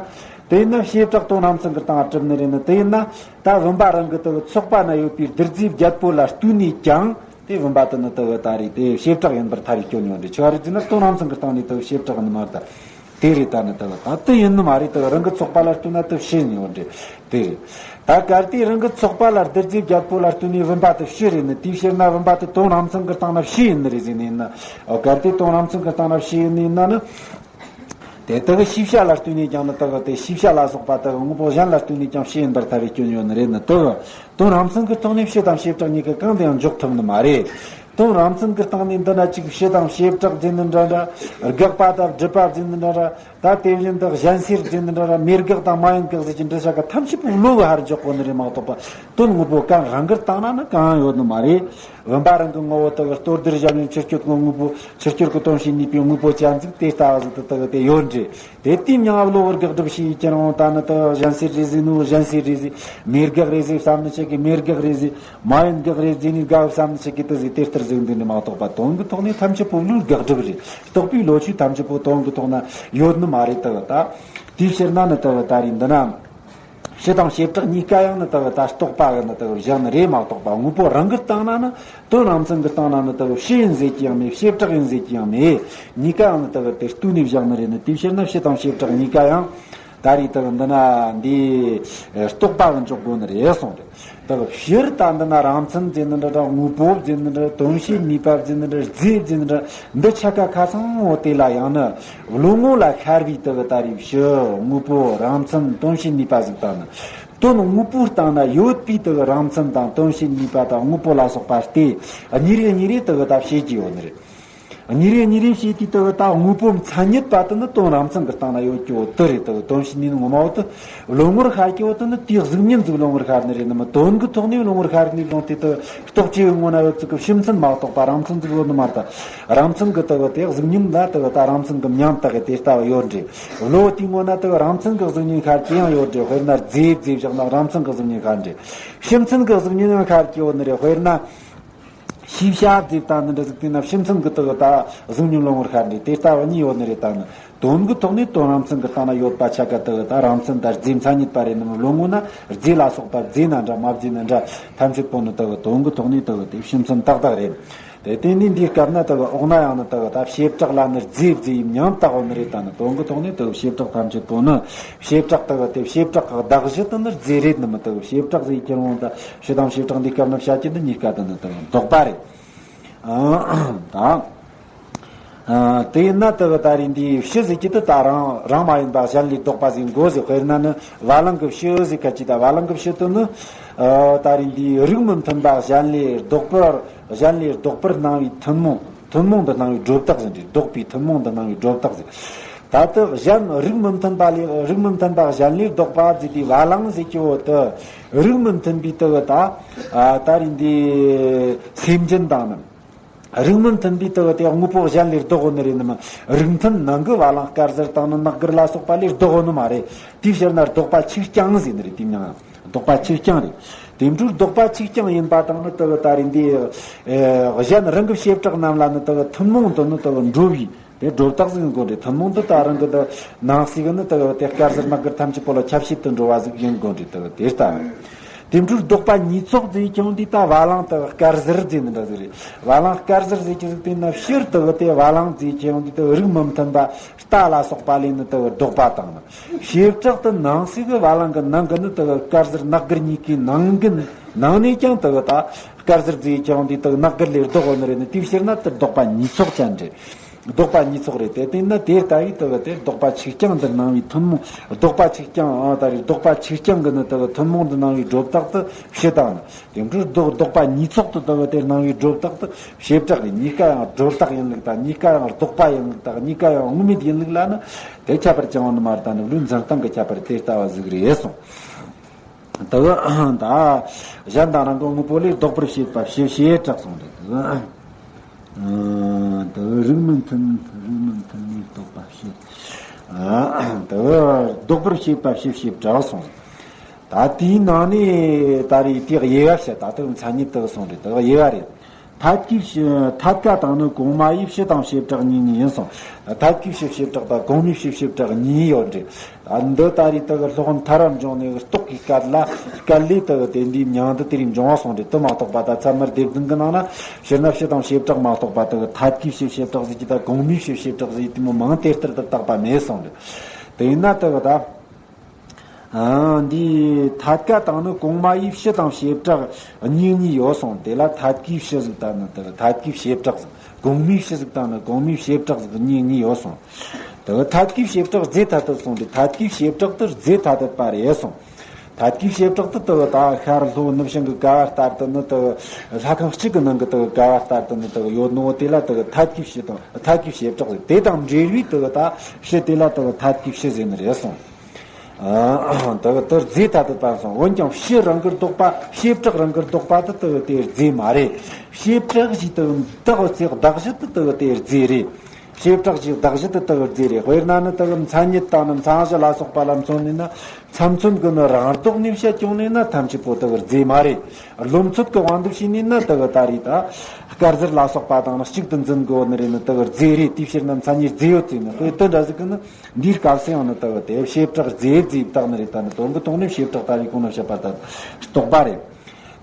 དེ་ཡིན་ན་བྱེ་བྲག་དོན་རང་མཚན་གྱི་སྟེང་གྲུབ་ནི་རེད་ནི། དེ་ཡིན་ན་ད་བུམ་པ་རང་གི་དེ་གི་ཚོགས་པ་ན་ཡོད་པའི་རྡུལ་རྫས་བརྒྱད་པོ་ལ་ལྟོས་ནས་ཀྱང་དེ་བུམ་པ་དེ་ནི་དེ་གི་ད་རེད་དེ་བྱེ་བྲག་ཡིན་པར་ཐལ་བའི་སྐྱོན་ཡོད་འདྲ། ཆི་བ་རེད་ཟེར་ན་དོན་རང་མཚན་གྱི་སྟེང་ནས་དེ་གི་བྱེ་བྲག་ནི་མ་རེད་ད། དེ་རེད་ད་ནི་དེ་གི་ད་དེ་ཡིན་ནི་མ་རེད། དེ་གི་རང་གི་ཚོགས་པ་ལ་ལྟོས་ན་དེ་བྱེ་ཡིན་ཡོད་འདྲ། དེ་རེད། ད་གལ་ཏེ་རང་གི་ཚོགས་པ་ལ་རྡུལ་རྫས་བརྒྱད་པོ་ལ་ལྟོས་ནས་བུམ་པ་དེ་བྱེ་རེད་ནི། དེའི་ཕྱིར་ན་བུམ་པ་དེ་དོན་རང་མཚན་གྱི་སྟེང་ན་བྱེ་ཡིན་ནི་རེད་ཟེར་ནས་ན། ཨོ་གལ་ཏེ་དོན་རང་མཚན་གྱི་སྟེང་ན་བྱེ་ཡིན་ནི་ཡིན་ན་ནི། དེ་དག་ཤེས་བྱ་ལ་ལྟོས་ནས་ཀྱང་ནི་དག་དེ་ཤེས་བྱ་ལ་སོགས་པ་དག་དངོས་པོ་གཞན་ལ་ལྟོས་ནས་ཀྱང་བྱེ་ཡིན་པར་ཐལ་བའི་སྐྱོན་ཡོད་ནི་རེད་ནི། དག་དོན་རང་མཚན་གྱི་ཐོག་ནས་བྱེ་དང་བྱེ་བྲག་གཉིས་ཀ་གང་དུ་ཡང་འཇོག་ཐུབ་ནི་མ་རེད། དོན་རང་མཚན་གྱི་སྟེང་ནས་འདི་ན་གཅིག་བྱེ་དང་བྱེ་བྲག་ཟེར་ནི་འདྲ་འདྲ། དགག་པ་དང་སྒྲུབ་པ་ཟེར་ནི་འདྲ་འདྲ། ད་དེ་བཞིན་དུ་གཞན་སེལ་ཟེར་ནི་འདྲ་འདྲ། མེད་དགག་དང་མ་ཡིན་དགག་ཟེར་གྱི་འདྲི་བྱ་ག་ཐམས་ཅད་པོ་བློ་གི་ཧར་འཇོག་གོ་ནི་རེད་མ་གཏོགས་པ། དོན་དངོས་པོ་གང་རང་གི་སྟེང་ན་ནི་གང་ཡང་ཡོད་ནི་མ་རེད། བུམ་པ་རང་གི་ངོ་བོ་དག་གི་ལྟོ་ལྡིར་བཞག་ནས་ཕྱི་སྐྱོད་ཀྱི་དངོས་པོ་ཕྱི་སྐྱོད་ཀྱི་དོན་བྱེད་ནུས་པའི་དངོས་པོ་ཅན་ཟིག་དེ་ལྟ་བུ་ཟིག་ཏུ་དག་དེ་ཡོད་འདྲ། དེ་དུས་མྱང་བློ་བུར་དགག་སྒྲུབ་བྱེད་ཀྱང་རུང་ད་ནི་དག་གཞན་སེལ་རེད་ཟེར་ནོ་གཞན་སེལ་རེད་ཟེར། མེད་དགག་རེད་ཟེར་བསམ་ནི་ཆེ་གི་མེད་དགག་རེད་ཟེར། མ་ཡིན་དགག་རེད་ཟེར་ནི་དགག་བསམ་ནི་ཆེ་གི་དུ་ཟིག་དེ་ལྟར་ཟིག་འདི་ནི་མ་གཏོགས་པ་དོན་གྱི་ཐོག་ནས་ཐམས་ཅད་པོ་བློའི་དགག་སྒྲུབ་རེད། རྟོག་པའི་བློ་ཆོས་ཐམས་ཅད་པོ་དོན་གྱི་ཐོག་ན་ཡོད་ནི་མ་རེད་དག་ད། དེའི་ཕྱིར་ན་ནི་དག་ད་རེད་འདི་ན། བྱེ་དང་བྱེ་བྲག་གཉིས་ཀ་ཡང་ནི་དག་ད་རྟོག་པ་གི་ནི་དག་བཞག་ནི་རེད་མ་གཏོགས་པ། དངོས་པོ་རང་གི་སྟེང་ན་ནི་དོན་རང་མཚན་གྱི་སྟེང་ན་ནི་དག་བྱེ་ཡིན་ཟེར་གྱི་ཡང་མེད། བྱེ་བྲག་ཡིན་ཟེར་གྱི་ཡང་མེད། གཉིས་ཀ་ཡང་ནི་དག་དེ་ལྟོས་ནས་བཞག་ནི་རེད་ནི། དེའི་ཕྱིར་ན་བྱེ་དང་བྱེ་བྲག་གཉིས་ཀ་ཡང་ད་རེས་དག་འདི་ན་འདི་རྟོག་པ་གི་འཇོག་དགོས་ནི་རེད་གསུངས་ཏེ། དག་བྱེ་ད་འདི་ན་རང་མཚན་ཟེར་ནི་འདྲ་འདྲ། དངོས་པོ་ཟེར་ནི་འདྲ། དོན་བྱེད་ནུས་པ་ཟེར་ནི་འདྲ། རྫས་ཟེར་ནི་འདྲ། འདི་ཆ་ག་ཁ་ཚང་བོ་དེ་ལ་ཡང་ནི་བློ་ངོ་ལ་ཤར་བའི་དག་ད་རེས་བྱེ་དངོས་པོ་རང་མཚན་དོན་བྱེད་ནུས་པ་ཟིག་དང་ནི། དོན་དངོས་པོའི་སྟེང་ན་ཡོད་པའི་དག་རང་མཚན་དང་དོན་བྱེད་ནུས་པ་དང་དངོས་པོ་ལ་སོགས་པ་སྟེ། གཉིས་རེ་གཉིས་རེ་དག་ད་བྱེད་ཀྱི་ཡོད་ནི་རེད། གཉིས་རེ་གཉིས་རེ་བྱེད་དུས་དག་ད་དངོས་པོ་མཚན་ཉིད་པ་དེ་ནི་དོན་རང་མཚན་གྱི་སྟེང་ན་ཡོད་ཀྱི་བོ་དེ་རེད། དག་དོན་བྱེད་ནུས་ངོ་མ་བོ་དེ་བློ་ངོར་ཤར་གྱི་བོ་དེ་ནི་དེའི་གཟུགས་བརྙན་ཟིག་བློ་ངོར་ཤར་ནི་རེད་ནི་མ། དོན་གྱི་ཐོག་ནས་བློ་ངོར་ཤར་ནི་རུང་དེ་དག་རྟོག་བཅས་པའི་ངོ་ན་ཡོད་ཚུལ་གྱི་ཕྱི་མཚན་མ་གཏོགས་པ་རང་མཚན་ཟིག་ཡོད་ནི་མ་རེད། ད་རང་མཚན་གྱི་དག་དེ་གཟུགས་བརྙན་ལ་དག་ད་རང་མཚན་གྱི་མྱང་དག་གི་དེ་ལྟ་བུ་ཡོད་འདྲ། བློ་དེའི་ངོ་ན་དག་རང་མཚན་གྱི་གཟུགས་བརྙན་ཤར་གྱི་ཡང་ཡོད་འདྲ། དཔེར་ན་རྫས་རྫས་བཞག་ན་རང་མཚན་གྱི་གཟུགས་བརྙན་ཤར་འདྲ། ཕྱི་མཚན་གྱི་གཟུགས་བརྙན་ཡང་ཤར་གྱི་ཡོད་ནི་རེད། དཔེར་ན། ཤེས་བྱ་རྫས་དང་འདི་འདྲ་ཟིག་དེ་ན་ཕྱི་མཚན་གྱི་དག་ད་གཟུགས་བརྙན་བློ་ངོར་ཤར་འདྲ། དེ་ལྟ་བུ་གཉིས་ཡོད་ནི་རེད། ད་ནི་དོན་གྱི་ཐོག་ནས་དོན་རང་མཚན་གྱི་སྟེང་ན་ཡོད་པ་ཆ་ག་དག་ད་རང་མཚན་དང་རྫས་མཚན་ཉིད་པ་རེད་ནི་མ། བློ་ངོ་ན་རྫས་ལ་སོགས་པ་རྫས་ན་འདྲ་མ་རྫས་ན་འདྲ་ཐམས་ཅད་པོ་ནི་དག་དོན་གྱི་ཐོག་ནས་དག་དེ་ཕྱི་མཚན་ཏག་ཏག་རེད། དེ་དེ་ནི་འདིའི་སྐབས་ན་དག་འོག་ན་ཡང་ནི་དག་ད་བྱེ་བྲག་ལ་ནི་རྫས་རྫས་ཡིན་མྱང་དག་ཡོད་ནི་རེད། ད་ནི་དོན་གྱི་ཐོག་ནས་དག་བྱེ་བྲག་ཐམས་ཅད་པོ་ནི་བྱེ་བྲག་དག་དེ་བྱེ་བྲག་གི་གདགས་གཞི་དེ་ནི་རྫས་རེད་ནི་མ། དག་བྱེ་བྲག་ཟེར་ཁྱེར་འོང་ད་བྱེ་དང་བྱེ་བྲག་འདིའི་སྐབས་ན་བྱ་རྒྱུ་འདི་གཉིས་ཀ་དེ་ནི་དག་ལྡོག་པ་རེད། ཨ་ད། ཨ་དེ་ཡིན་ན་དེ་གི་ད་རེས་འདིའི་བྱེ་ཟེར་གྱི་དེ་ད་རང་རང་མ་ཡིན་པ་གཞན་ལས་ལྡོག་པ་ཟེར་དགོས་ཟེར། དཔེར་ན་ནི་བ་ལང་གི་བྱེ་ཟེར་ཁ་ཅིག་ད་བ་ལང་གི་བྱེ་དེ་ནི་ཨ་ད་རེས་འདིའི་རིགས་མི་མཐུན་པ་གཞན་ལས་ལྡོག་པར་གཞན་ལས་ལྡོག་པར་སྣང་བའི་ཐུན་མོང་ཐུན་མོང་དུ་སྣང་བའི་སྒྲོ་བཏགས་ཟེར་འདྲ། ལྡོག་པའི་ཐུན་མོང་དུ་སྣང་བའི་སྒྲོ་བཏགས་ཟེར། ད་དེ་གཞན་རིགས་མི་མཐུན་པ་ལས་རིགས་མི་མཐུན་པ་གཞན་ལས་ལྡོག་པ་ཟེར་དེ་བ་ལང་ཟེར་གྱི་བོ་དེ་རིགས་མི་མཐུན་པའི་དེ་གི་ད་ཨ་ད་རེས་འདིའི་སེམས་ཅན་དང་ནི། རིགས་མི་མཐུན་པའི་དེ་གི་དེ་དངོས་པོ་གཞན་ལས་ལྡོག་ཡོད་ནི་རེད་ནི་མ། རིགས་མཐུན་ནང་གི་བ་ལང་དཀར་ཟལ་དང་ནི་ནག་གིར་ལ་སོགས་པ་ལས་ལྡོག་ཡོད་ནི་མ་རེད། དེའི་ཕྱིར་ན་ལྡོག་པ་ཆིག་རྐྱང་ཟེར་ནི་རེད། དེ་མྱང་ལྡོག་པ་ཆིག་རྐྱང་རེད། དེ་འཕྲོར་ལྡོག་པ་ཆིག་རྐྱང་ཡིན་པ་དང་ནི་དེ་གི་ད་རེས་འདི་ཨེ་གཞན་རང་གི་བྱེ་བྲག་རྣམས་ལ་ནི་དེ་གི་ཐུན་མོང་དུ་ནི་དེ་གི་འགྲོ་བའི་དེ་སྒྲོ་བཏགས་ཟིག་ཡིན་དགོས་རེད། ཐུན་མོང་དུ་ད་རང་གི་དེ་ནང་གསེས་གི་ནི་དེ་གི་དེ་དཀར་ཟལ་ནག་གིར་ཐམས་ཅད་པོ་ལ་ཁྱབ་བྱེད་དུ་འགྲོ་བ་ཟིག་ཡིན་དགོས་རེད། དེ་གི་དེ་ལྟ་བུ། དེ་འཕྲོར་ལྡོག་པ་ཉིས་ཚོགས་ཟེར་ཀྱང་འདི་ད་བ་ལང་དེ་དཀར་ཟལ་ཟེར་ནི་འདྲ་ཟིག་རེད། བ་ལང་དཀར་ཟལ་ཟེར་གྱི་ཟིག་དེ་ན་ཕྱིར་དེ་གི་དེ་བ་ལང་ཟེར་ཀྱང་འདི་དེ་རིགས་མི་མཐུན་པ་རྟ་ལ་སོགས་པ་ལས་ནི་དེ་གི་ལྡོག་པ་དང་ནི། བྱེ་བྲག་ཏུ་ནང་གསེས་གི་བ་ལང་གི་ནང་གི་ནི་དེ་གི་དཀར་ཟལ་ནག་གིར་གཉིས་ཀའི་ནང་གི་ནང་ནས་ཀྱང་དེ་གི་ད་དཀར་ཟལ་ཟེར་ཀྱང་འདི་དེ་གི་ནག་གིར་ལས་ལྡོག་ཡོད་ནི་རེད་ནི། དེའི་ཕྱིར་ན་དེ་ལྡོག་པ་ཉིས་ཚོགས་ཅན་རེད། ལྡོག་པ་ཉིས་ཚོགས་རེད། དེ་བསྟན་ན་དེ་ལྟ་བུའི་དེ་གི་དེ་ལྡོག་པ་ཆིག་རྐྱང་འདིར་སྣང་བའི་ཐུན་མོང་ལྡོག་པ་ཆིག་རྐྱང་ཨ་ད་རེས་ལྡོག་པ་ཆིག་རྐྱང་གི་ནི་དེ་གི་ཐུན་མོང་དུ་སྣང་བའི་སྒྲོ་བཏགས་དེ་བྱེ་དང་ནི། དེ་འཕྲོར་ལྡོག་ལྡོག་པ་ཉིས་ཚོགས་དུ་དེ་གི་དེ་སྣང་བའི་སྒྲོ་བཏགས་དེ་བྱེ་བྲག་རེད། གཉིས་ཀ་ཡང་སྒྲོ་བཏགས་ཡིན་ལུགས་དང་གཉིས་ཀ་ཡང་ལྡོག་པ་ཡིན་ལུགས་དང་གཉིས་ཀ་ཡང་དངོས་མེད་ཡིན་ལུགས་ལ་ནི་དེ་ཁྱད་པར་ཅང་ཡོད་ནི་མ་རེད། ད་ནི་བློའི་འཛིན་སྟངས་ཀྱི་ཁྱད་པར་དེ་ལྟ་བུ་ཟིག་རེད་གསུངས། དེ་གི་ད་གཞན་དང་རང་གི་དངོས་པོ་ལས་ལྡོག་པར་བྱེད་པ་བྱེད་བྱེ་བྲག་གསུངས་རེད། དེ་གི་དེ་གི་རིགས་མི་མཐུན། རིགས་མི་མཐུན་ལས་ལྡོག་པ་བྱེད། དེ་གི་ལྡོག་པར་བྱེད་པ་བྱེད་བྱེ་བྲག་གསུངས། ད་དེའི་ནང་ནས་ད་རེས་དེའི་དབྱེ་བ་བཤད། ད་དེ་གི་མཚན་ཉིད་དེ་གི་གསུངས་རེད། དེ་གི་དབྱེ་བ་རེད། ཐད་ཀའི་ཕྱི། ཐད་ཀ་དང་ནི་གོང་མ་ཡི་ཕྱི་དང་བྱེ་བྲག་གཉིས་གཉིས་ཡིན་གསུངས། ཐད་ཀའི་ཕྱི་བྱེ་བྲག་དང་གོང་མའི་ཕྱི་བྱེ་བྲག་གཉིས་ཡོད་རེད། འདི་ད་རེས་དེ་གི་སློབ་དཔོན་ཐར་པ་འབྱུང་གནས་ཀྱི་རྟོགས་ཀྱི་སྐད་ལ། སྐད་ལས་དེ་གི་དེ་འདིའི་མྱིང་འདི་དེ་རིང་འབྱུང་བ་གསུངས་རེད། དེ་མ་གཏོགས་པ་ད་ཚད་མར་སྡེ་བདུན་གྱི་ནང་ན་ཕྱིར་ན་ཕྱི་དང་བྱེ་བྲག་མ་གཏོགས་པ་དེ་གི་ཐད་ཀའི་ཕྱི་བྱེ་བྲག་ཟེར་གྱི་དང་གོང་མའི་ཕྱི་བྱེ་བྲག་ཟེར་གྱི་དེ་མོ་མིང་དེ་ལྟར་དུ་བཏགས་པ་མེད་གསུངས་རེད། དེ་ཡིན་ན་དེ་གི་ད། ཨ། འདིའི་ཐད་ཀ་དང་ནི་གོང་མ་ཡི་ཕྱི་དང་བྱེ་བྲག་གཉིས་གཉིས་ཡོད་གསུངས། དེ་ལ་ཐད་ཀའི་ཕྱི་ཟིག་དང་ནི་དེ་ཐད་ཀའི་བྱེ་བྲག་ཟིག་གོང་མའི་ཕྱི་ཟིག་དང་ནི་གོང་མའི་བྱེ་བྲག་ཟིག་གཉིས་གཉིས་ཡོད་གསུངས། དེ་ཐད་ཀའི་བྱེ་བྲག་རྫས་ཐ་དད་གསུངས་ཏེ། ཐད་ཀའི་བྱེ་བྲག་དེ་རྫས་ཐ་དད་པ་རེད་གསུངས། ཐད་ཀའི་བྱེ་བྲག་དེ་དེ་ད་ཤར་ལྷོ་ནུབ་བྱང་གི་ཀ་བ་ལྟར་དུ་ནི་དེ་ལྷ་ཁང་གཅིག་གི་ནང་གི་དེ་ཀ་བ་ལྟར་དུ་ནི་དེ་ཡོད་ནོ། དེ་ལ་དེ་ཐད་ཀའི་ཕྱི་དང་ཐད་ཀའི་བྱེ་བྲག་ཟིག་དེ་དང་འབྲེལ་བའི་དེ་ད་ཕྱི་དེ་ལ་དེ་ཐད་ཀའི་ཕྱི་ཟེར་ནི་རེད་གསུངས། ཨ། དེ་གི་དེ་རྫས་ཐ་དད་པ་སོང་། འོན་ཀྱང་ཕྱི་རང་གིར་ལྡོག་པ། བྱེ་བྲག་རང་གིར་ལྡོག་པ་དེ་དེ་གི་དེ་རྫས་མ་རེད། བྱེ་བྲག་ཅེས་དེ་གི་བདག་ཚེ་གདགས་གཞི་དེ་དེ་གི་དེ་རྫས་རེད། བྱེ་བྲག་ཅེས་གདགས་གཞི་དེ་དེ་གི་རྫས་རེད། དཔེར་ན་ནི་དེ་གི་མཚན་ཉིད་དང་ནི་མཚན་གཞི་ལ་སོགས་པ་ལ་མཚོན་ནས་ན། མཚམས་མཚོན་གྱི་ནི་རང་ལྡོག་ནས་བཤད་ཀྱང་ནས་ན་ཐམས་ཅད་པོ་དེ་གི་རྫས་མ་རེད། རློམ་ཚོད་ཀྱི་དབང་དུ་བྱས་ནས་ན་དེ་གི་ད་རེད། ད་དཀར་ཟལ་ལ་སོགས་པ་དང་ནི་གཅིག་ཏུ་འཛིན་དགོས་ནི་རེད། ནི་དེ་གི་རྫས་རེད། དེའི་ཕྱིར་ན་མཚན་ཉིད་རྫས་ཡོད་ཚེ་ནི་དཔེ་དེ་འདྲ་ཟིག་གི་ནི། འདིའི་སྐབས་སུ་ཡང་ནི་དེ་གི་དེ་བྱེ་བྲག་རྫས་རྫས་བཏགས་ནི་རེད། ད་ནི་དོན་གྱི་ཐོག་ནས་བྱེ་བྲག་ད་རེས་གོང་ན་བཤད་པ་ལྟར་རྟོགས་པ་རེད།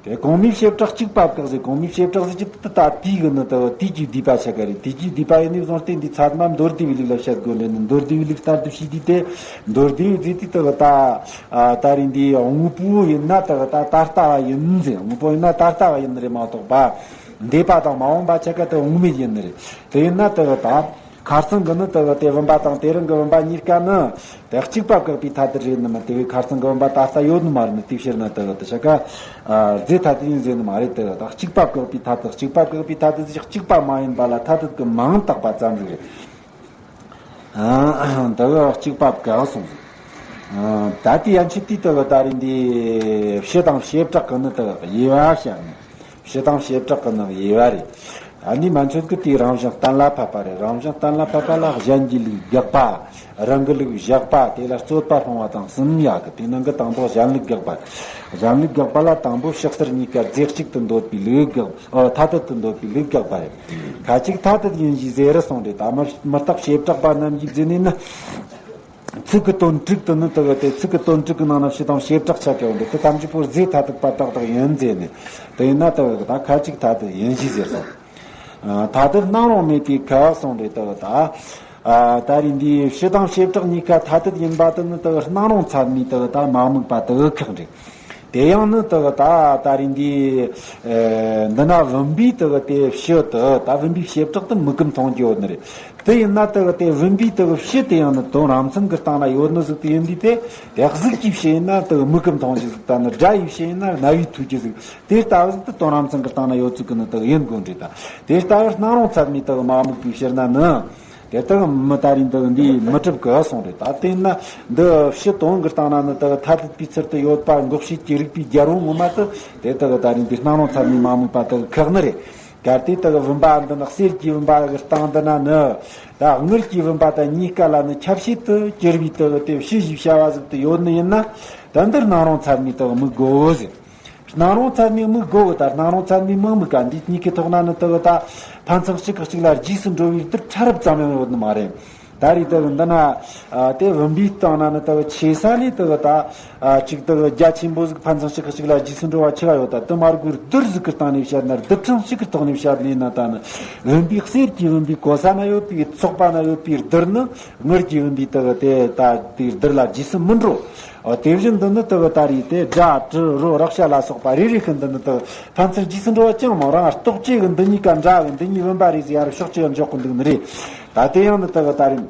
དེ་གོང་མའི་བྱེ་བྲག་གཅིག་པ་བཀག་ཟེར། གོང་མའི་བྱེ་བྲག་ཟེར་གྱི་དེ་ད་དེའི་གི་ནི་དེ་གི་དེའི་གི་སྡུད་པ་ཆ་ག་རེད། དེའི་གི་སྡུད་པ་ཡིན་ནི་བཟུང་སྟེ་འདི་ཚད་མ་མདོར་བསྡུས་པའི་ལུགས་ལ་བཤད་དགོས་ནི་རེད། མདོར་བསྡུས་པའི་ལུགས་ལྟར་དུ་བྱས་དུས་དེ་མདོར་བསྡུས་པའི་རྫས་དེ་དེ་གི་ད་ད་རེས་འདི་དངོས་པོ་ཡིན་ན་དེ་གི་ད་ད་ལྟ་བ་ཡིན་ཟེར། དངོས་པོ་ཡིན་ན་ད་ལྟ་བ་ཡིན་ནི་རེད་མ་གཏོགས་པ། འདས་པ་དང་མ་འོངས་པ་ཆ་ག་དེ་དངོས་མེད་ཡིན་ནི་རེད། དེ་ཡིན་ན་དེ་གི་ད། ཁ་སང་གི་ནི་དེ་གི་དེ་བུམ་པ་དང་དེ་རིང་གི་བུམ་པ་གཉིས་ཀ་ནི་དེ་གཅིག་པ་བཀག་པའི་ཐ་དད་རེད་ནི་མ། དེ་བས་ཁ་སང་གི་བུམ་པ་ད་ལྟ་ཡོད་ནི་མ་རེད་ནི། དེའི་ཕྱིར་ན་དེ་གི་དེ་ཆ་ག་ཨ་རྫས་ཐ་དད་ཡིན་ཟེར་ནི་མ་རེད། དེ་གི་ད་གཅིག་པ་བཀག་པའི་ཐ་དད། གཅིག་པ་བཀག་པའི་ཐ་དད་ཟེར་གཅིག་པ་མ་ཡིན་པ་ལ་ཐ་དད་ཀྱི་མིང་བཏགས་པ་ཙམ་ཞིག་རེད། ཨ་དེ་གི་གཅིག་པ་བཀག་གསུངས། ཨ་ད་དེ་ཡན་ཆད་དེ་དེ་གི་ད་རེས་འདི་ཕྱི་དང་བྱེ་བྲག་གི་ནི་དེ་གི་དབྱེ་བ་བཤད་ནི། ཕྱི་དང་བྱེ་བྲག་གི་ནང་དབྱེ་བ་རེད། ཨ་ནི་མན་ཆད་ཀྱི་དེའི་རང་བཞིན་གཏན་ལ་ཕབ་པ་རེད། རང་བཞིན་གཏན་ལ་ཕབ་པ་ལ་གཞན་གྱི་ལུགས་དགག་པ། རང་གི་ལུགས་བཞག་པ། དེ་ལ་རྩོད་པ་སྤོང་བ་དང་གསུམ་ཡོད་གི། དེ་ནང་གི་དང་པོ་གཞན་ལུགས་དགག་པ། གཞན་ལུགས་དགག་པ་ལ་དང་པོ་ཕྱི་གསལ་གཉིས་ཀ་རྫས་གཅིག་ཏུ་འདོད་པའི་ལུགས་དགག་ཨ་ཐ་དད་དུ་འདོད་པའི་ལུགས་དགག་པ་རེད། ཁ་ཅིག་ཐ་དད་ཡིན་ཞེས་ཟེར་རུ་སོང་རེད། ད་མི་མི་རྟག་བྱེ་བྲག་པ་རྣམས་ཀྱིས་འཛིན་ནས་ནི། ཚིག་གི་དོན་དྲུག་ཏུ་ནི་དེ་གི་དེ་ཚིག་གི་དོན་དྲུག་གི་ནང་ན་ཕྱི་དང་བྱེ་བྲག་ཆ་ག་ཡོད་འདུག་དེ་ཐམས་ཅད་པོ་རྫས་ཐ་དད་པ་ཏག་ཏག་ཡིན་ཟེར་ནས། དེ་ཡིན་ན་དེ་གི་ད་ཁ་ཅིག་ཐ་དད་ཡིན་ཞེས་ཟེར་སོང་། ཨ་ཐ་དད་སྣང་རུང་མེད་པའི་ཁ་གསུངས་རེད། དེ་གི་ད་ཨ་ད་རེས་འདིའི་ཕྱི་དང་བྱེ་བྲག་གཉིས་ཀ་ཐ་དད་ཡིན་པ་དེ་ནི་དེ་གི་སྣང་རུང་ཚད་མའི་དེ་གི་ད་མ་དམིགས་པ་དེ་གི་ཁག་རེད། དེ་ཡང་ནི་དེ་གི་ད་ད་རེས་འདི་ཨེ་འདི་ན་བུམ་པའི་དེ་གི་དེ་ཕྱི་དེ་ད་བུམ་པའི་བྱེ་བྲག་ཏུ་མིག་གིས་མཐོང་རྒྱུ་ཡོད་ནི་རེད། དེ་ཡིན་ན་དེ་གི་དེ་བུམ་པའི་དེ་གི་ཕྱི་དེ་ཡང་ནི་དོན་རང་མཚན་གྱི་སྟེང་ན་ཡོད་ནི་ཟིག་དེ་ཡིན་དུས་དེ་དེ་གཟུགས་ཀྱི་ཕྱི་ཡིན་ན་དེ་གི་མིག་གིས་མཐོང་རྒྱུ་ཟིག་དང་ནི་སྒྲ་ཡི་ཕྱི་ཡིན་ན་རྣ་བས་ཐོས་རྒྱུ་ཟིག་དེ་ལྟ་བུ་ཟིག་དེ་དོན་རང་མཚན་གྱི་སྟེང་ན་ཡོད་ཚུལ་གི་ནི་དེ་གི་ཡིན་དགོས་འདྲ། ད་དེ་ལྟ་བུ་སྣང་རུང་ཚད་མའི་དེ་གི་མ་དམིགས་པའི་ཕྱིར་ན་ནི། དེ་དག་མི་ད་རིང་འདི་འདི་མི་གྲུབ་གི་གསུངས་རེད། ད་དེ་ན་འདི་ཕྱི་དོན་གྱི་སྟེང་ན་ནི་དག་ཐ་དད་པའི་ཚུལ་དུ་ཡོད་པ་འགོག་བྱེད་ཀྱི་རིགས་པའི་རྒྱལ་པོ་ངོ་མ་དེ་དེ་དག་ད་རིང་འདི་སྣང་རུང་ཚད་མའི་མ་དམིགས་པ་དག་ཁག་ནི་རེད། གལ་ཏེ་དག་བུམ་པ་འདི་ནི་གསེར་གྱི་བུམ་པ་གི་སྟེང་འདི་ན་ནི་ད་དངུལ་གྱི་བུམ་པ་དང་གཉིས་ཀ་ལ་ནི་ཁྱབ་བྱེད་དུ་གྱུར་པའི་དག་དེ་ཕྱི་ཞེས་བྱ་བ་ཟིག་ཏུ་ཡོད་ནི་ཡིན་ན། ད་འདིར་སྣང་རུང་ཚད་མའི་དག་དམིགས་དགོས་ཟེར། སྣང་རུང་ཚད་མའི་དམིགས་དགོས་གི། ད་སྣང་རུང་ཚད་མའི་དམིགས་དམིགས་ག་འདི་གཉིས་ཀའི་ཐོག་ན་ནི་དེ་གི་ད་ཕན་ཚུན་གཅིག་གིས་གཅིག་ལ་རྗེས་སུ་འགྲོ་བའི་རྡུལ་ཕྲ་རབ་ཙམ་ཡང་ཡོད་ནི་མ་རེད། ད་རེས་དེ་གི་འདི་ན་ཨ་དེ་བུམ་པའི་སྟེང་ན་ནི་དེ་གི་ཆེ་ས་ལས་དེ་གི་ད་ཨ་གཅིག་དེ་གི་རྒྱ་ཆེན་པོ་ཟིག་ཕན་ཚུན་གཅིག་གིས་གཅིག་ལ་རྗེས་སུ་འགྲོ་བ་ཆེ་བ་ཡོད། ད་དེ་མར་གོ་རྡུལ་ཟིག་གི་སྟེང་ནས་བཤད་ན། རྡུལ་ཕྲན་གཅིག་གི་ཐོག་ནས་བཤད་ནས་ན། ད་ནི་བུམ་པའི་གསེར་གྱི་བུམ་པའི་གོ་ས་ན་ཡོད་པའི་ཚོགས་པ་ན་ཡོད་པའི་རྡུལ་ནི་དངུལ་གྱི་བུམ་པའི་དེ་གི་དེ་ད་དེའི་རྡུལ་ལ་རྗེས་སུ་མི་འགྲོ། ཨོ་དེ་བཞིན་དུ་ནི་དེ་གི་ད་རེས་དེ་སྒྲ་དྲི་རོ་རེག་བྱ་ལ་སོགས་པ་རེ་རེ་ཤིན་ཏུ་ནི་དེ་གི་ཕན་ཚུན་རྗེས་སུ་འགྲོ་བ་ཅང་མང་རང་རྟོག་བཅས་ཀྱི་འདི་གཉིས་ཀ་འདྲ་གི། འདི་གཉིས་བུམ་པ་རེད་ཟེར་ཡར་ཕྱོགས་གཅིག་འཇོག་གི་འདུག་ནི་རེད། ད་དེ་ཡང་ནི་དེ་གི་ད་རེས་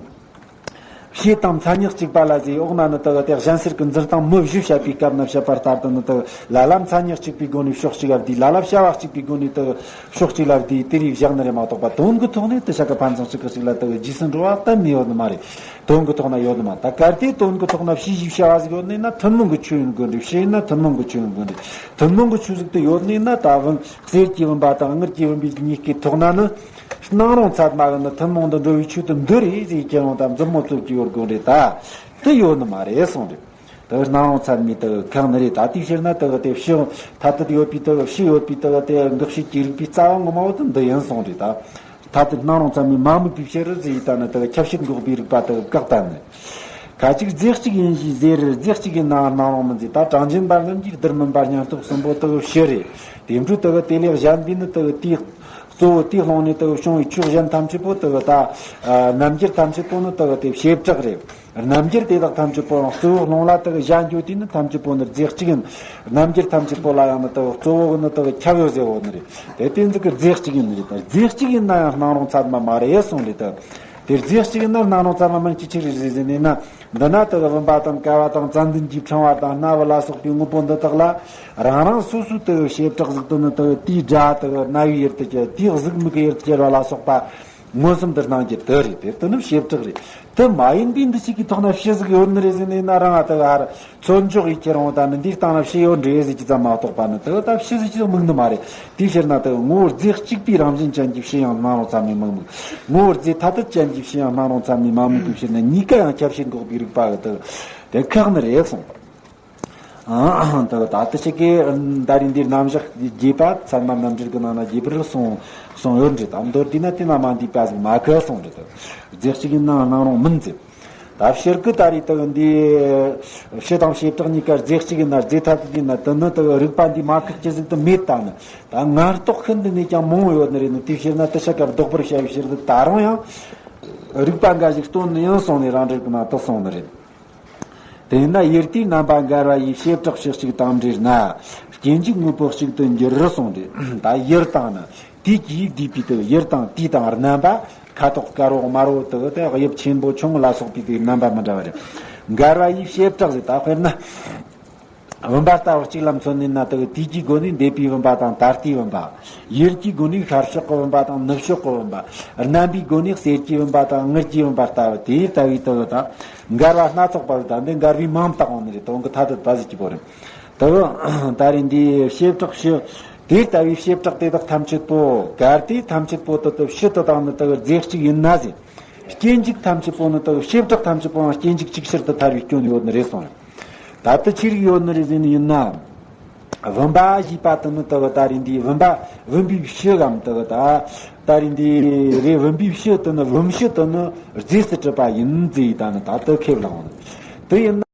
ཕྱེད་དང་མཚན་ཉིད་གཅིག་པ་ལ་ཟེར། འོག་ན་ནི་དེ་གི་དེ་གཞན་སེལ་གྱི་འཛིན་སྟངས་མི་བཞི་བཤད་པའི་སྐབས་ན་བཤད་པ་ལྟར་དུ་ནི་དེ་གི་ལ་ལ་མཚན་ཉིད་གཅིག་པའི་སྒོ་ནས་ཕྱོགས་གཅིག་ལ་བསྡུས། ལ་ལ་བྱ་བ་གཅིག་པའི་སྒོ་ནས་དེ་གི་ཕྱོགས་གཅིག་ལ་བསྡུས། དེ་རིགས་བཞག་ནི་རེད་མ་གཏོགས་པ། དོན་གྱི་ཐོག་ནས་དེ་བྱ་གི་ཕན་ཚུན་གཅིག་གིས་གཅིག་ལ་དེ་གི་རྗེས་སུ་འགྲོ་བ་གཏན་ནས་ཡོད་ནི་མ་རེད། དོན་གྱི་ཐོག་ན་ཡོད་ནི་མ། ད་གལ་ཏེ་དོན་གྱི་ཐོག་ན་བྱས་ཞེས་བྱ་བ་ཟིག་ཡོད་ནི་ན་ཐུན་མོང་གི་ཆོས་ཡིན་དགོས་འདྲ། བྱས་ན་ཐུན་མོང་གི་ཆོས་ཡིན་དགོས་འདྲ། ཐུན་མོང་གི་ཆོས་ཟིག་དེ་ཡོད་ནི་ན། ད་བུམ་གསེར་གྱི་བུམ་པ་དང་དངུལ་གྱི་བུམ་པའི་གཉིས་ཀའི་ཐོག་ན་ནི། སྣང་རུང་ཚད་མ་གི་ནི་ཐུན་མོང་དུ་འགྲོ་བའི་ཆོས་དེ་འདི་རེད་ཟེར་ཁྱེར་ཡོང་། ད་མཛུབ་མོ་བཙུགས་ཀྱི་ཡོད་དགོས་འདྲ། ད་དེ་ཡོད་ནི་མ་རེད་གསུངས་རེད། དེ་སྣང་རུང་ཚད་མའི་དེ་ཁག་ནི་རེད། ད་དེའི་ཕྱིར་ན་དེ་གི་དེ་ཕྱི་ཐ་དད་ཡོད་པའི་དེ་གི་ཕྱི་ཡོད་པའི་དེ་གི་དེ་འགག་བྱེད་ཀྱི་རིགས་པའི་རྩ་བ་ངོ་མ་བོ་དེ་འདི་ཡིན་གསུངས་རེད། ད་ཐ་དད་སྣང་རུང་ཚད་མས་མ་དམིགས་པའི་ཕྱིར་ཟེར་ཡི་ད་ནི་དེ་གི་ཁྱབ་བྱེད་འགོག་པའི་རིགས་པ་དེ་གི་བཀག་བཏང་ནི། ཁ་ཅིག་རྫས་གཅིག་ཡིན་ཞེས་ཟེར། རྫས་གཅིག་ཡིན་ནའང་སྣང་རུང་མིན་ཟེར། ད་གྲངས་ཅན་པ་རྣམས་ཀྱིས་བསྡུར་མིན་པ་སྙན་ཐོ་གསུམ་པོ་དེ་གི་ཕྱིར་རེད། དེ་འཕྲོས་དེ་གི་དེ་ལས་གཞན་པའི་ནི་དེ་གི་དེའི་གཙོ་བོ་དེའི་ལྷུང་ནས་དེ་གི་བྱུང་བའི་ཆོས་གཞན་ཐམས་ཅད་པོ་དེ་གི་ད་རྣམ་འགྱུར་ཐམས་ཅད་པོ་ནི་དེ་གི་དེ་བྱེ་བྲག་རེད། རྣམ་འགྱུར་དེ་དག་ཐམས་ཅད་པོའང་གཙོ་བོའི་ལྷུང་ལ་དེ་གི་གཞན་བརྗོད་དུས་ནི་ཐམས་ཅད་པོ་ནི་རྫས་གཅིག་ཡིན། རྣམ་འགྱུར་ཐམས་ཅད་པོ་ལ་ཡང་ནི་དེ་གི་གཙོ་བོ་གི་ནི་དེ་གི་ཁྱབ་ཡོད་ཟེར་བོ་ནི་རེད། དེ་དེ་ཟིག་གི་རྫས་གཅིག་ཡིན་ནི་རེད། ད་རྫས་གཅིག་ཡིན་ན་ཡང་སྣང་རུང་ཚད་མ་མ་རེད་གསུངས་རེད། ད་དེ་རྫས་གཅིག་ཡིན་ན་སྣང་རུང་ཚད་མ་མིན་གྱི་ཆི་ཟིག་རེད་ཟེར་ནས་ན། འདི་ན་དེ་གི་བུམ་པ་དང་ཀ་བ་དང་ཙན་དན་གྱི་ཕྲེང་བ་དང་སྣ་བུག་ལ་སོགས་པའི་དངོས་པོ་འདི་དག་ལ་རང་རང་སོ་སོའི་དེ་གི་བྱེ་བྲག་ཟིག་ཏུ་ནི་དེ་གི་དེའི་སྒྲ་དེ་གི་རྣ་བའི་ཡུལ་དུ་གྱུར། དེའི་གཟུགས་མིག་གི་ཡུལ་དུ་གྱུར་པ་ལ་སོགས་པ། མངོན་སུམ་དུ་སྣང་རྒྱུ་དེ་རེད། དེ་དེ་ནི་བྱེ་བྲག་རེད། དེ་མ་ཡིན་པའི་འདུ་བྱེད་ཀྱི་ཐོག་ན་བྱས་ཟིག་ཡོད་ནི་རེད་ཟེར་ནས་ན། རང་ང་དེ་ག་ཧར་ཚོད་འཇོག་ཡེད་ཁྱེར་འོང་། ད་ནི་འདིའི་སྟེང་ན་བྱས་ཡོད་འདྲ་ཟེར་གྱི་ཙམ་མ་གཏོགས་པ་ནི་དེ་ད་བྱས་ཟིག་ཅིག་དམིགས་ནི་མ་རེད། དེའི་ཕྱིར་ན་དེ་ངོ་བོ་རྫས་གཅིག་པའི་རང་བཞིན་ཅན་གྱི་བྱས་ཡང་སྣང་རུང་ཚད་མས་མི་དམིགས། ངོ་བོ་རྫས་ཐ་དད་ཅན་གྱི་བྱས་ཡང་སྣང་རུང་ཚད་མས་མ་དམིགས་པའི་ཕྱིར་ན་གཉིས་ཀ་ཡང་ཁྱབ་བྱེད་འགོག་པའི་རིགས་པ་གི་དེ་དེ་ཁག་ནི་རེད་གསུངས། ཨ། ད་ད་ལྟ་ཆེ་གེ་ད་རིང་འདིར་རྣམ་གཞག་རྒྱས་པ་ཚད་མ་རྣམ་འགྲེལ་གྱི་ནང་ན་རྒྱས་པར་གསུངས་གསུངས་ཡོད་འདྲ། ད་མདོར་བསྡུས་ན་དེ་ན་མ་འདུས་པ་ཟིག་མ་ཁེལ་གསུངས་འདྲ། ད་རྫས་གཅིག་ཡིན་ནའང་སྣང་རུང་མིན་ཟེར། ད་སྤྱིར་གི་ད་རེས་ད་འདི་བྱས་དང་བྱེ་བྲག་གཉིས་ཀ་རྫས་གཅིག་ཡིན་ན། རྫས་ཐ་དད་ཡིན་ན། དེ་ནི་ད་རིགས་པ་འདིས་མ་ཁེགས་རྒྱུ་ཟིག་ཏུ་མེད། ད་ནི་ད་ངན་རྟོག་ཤིན་ཏུ་ནས་ཀྱང་མང་བོ་ཡོད་ནི་རེད། ནི་དེའི་ཕྱིར་ན་དེ་ཆ་ཁ་ལྡོག་པར་བྱ་བའི་ཕྱིར་དུ་ད་རུང་ཡང་རིགས་པ་འགའ་ཞིག་སྟོན་ནི་ཡིན་གསུངས་ནས་རང་འགྲེལ་གྱི་ནང་དུ་གསུངས་ནི་རེད། དེས་ན་ཡུལ་དེའི་རྣམ་པ་འགལ་བ་ཡི་བྱེ་བྲག་ཕྱོགས་གཅིག་དང་འབྲེལ་ན། སྐྱེ་འཇིག་དངོས་པོ་གཅིག་ཏུ་འགྱུར་གསུངས་ཏེ། ད་ཡུལ་དང་ནི་དུས་ཀྱིས་བསྡུས་པའི་དུ། ཡུལ་དང་དུས་དང་རྣམ་པ། ཁ་དོག་དཀར་བོ་དམར་བོ་དུ་དེ་དབྱིབས་ཆེན་པོ་ཆུང་ངུ་ལ་སོགས་པའི་དུ་རྣམ་པ་མི་འདྲ་བ་རེད། འགལ་བ་ཡི་བྱེ་བྲག་ཟེར། ད་དཔེར་ན། བུམ་པ་ལྟ་བུ་གཅིག་ལ་མཚོན་ནས་ན། དུ་དུས་ཀྱི་སྒོ་ནས་འདས་པའི་བུམ་པ་དང་ད་ལྟའི་བུམ་པ། ཡུལ་གྱི་སྒོ་ནས་ཤར་ཕྱོགས་ཀྱི་བུམ་པ་དང་ནུབ་ཕྱོགས་ཀྱི་བུམ་པ། རྣམ་པའི་སྒོ་ནས་གསེར་གྱི་བུམ་པ་དང་དངུལ་གྱི་བུམ་པ་ལྟ་བུ་དེ་ལྟ་བུའི་དུ་དང་འགལ་བ་སྣ་ཚོགས་པ་ཟིག་ད་འདི་འགལ་བའི་མིང་བཏགས་འོང་ནི་རེད། དོན་གྱི་ཐ་དད་པ་ཟིག་གི་བོ་རེད། དུ་ད་རེས་འདིའི་བྱེ་བྲག་ཕྱོགས་དེ་ལྟ་བུའི་བྱེ་བྲག་དེ་དག་ཐམས་ཅད་པོ། གལ་ཏེ་ཐམས་ཅད་པོ་དུ་དུ་ཕྱི་དུ་དང་ནི་དུ་རྫས་གཅིག་ཡིན་ན་ཟེར། སྐྱེ་འཇིག་ཐམས་ཅད་པོ་ནི་དུ་བྱེ་བྲག་ཐམས་ཅད་པོའང་སྐྱེ་འཇིག་གཅིག་ཕྱིར་དུ་ཐལ་བའི་སྐྱོན་ཡོད་ནི་རེད་གསུངས། ད་ལྟ་ཆི་རིགས་ཡོད་ནི་རེད་ཟེར་ནི་ཡིན་ན། བུམ་པ་ཞེས་པ་དེ་ནི་དུ་ད་རེས་འདིའི་བུམ་པ་བུམ་པའི་ཕྱི་གམ་དུ་ད་ད་རེས་འདི་རེད། བུམ་པའི་ཕྱི་དེ་ནི་བུམ་ཕྱི་དེ་ནི་རྫས་སུ་གྲུབ་པ་ཡིན་ཟེར་ཡི་ད་ནི་ད་ལྟ་ཁས་བླངས་ནི་དེ་ཡིན་ན།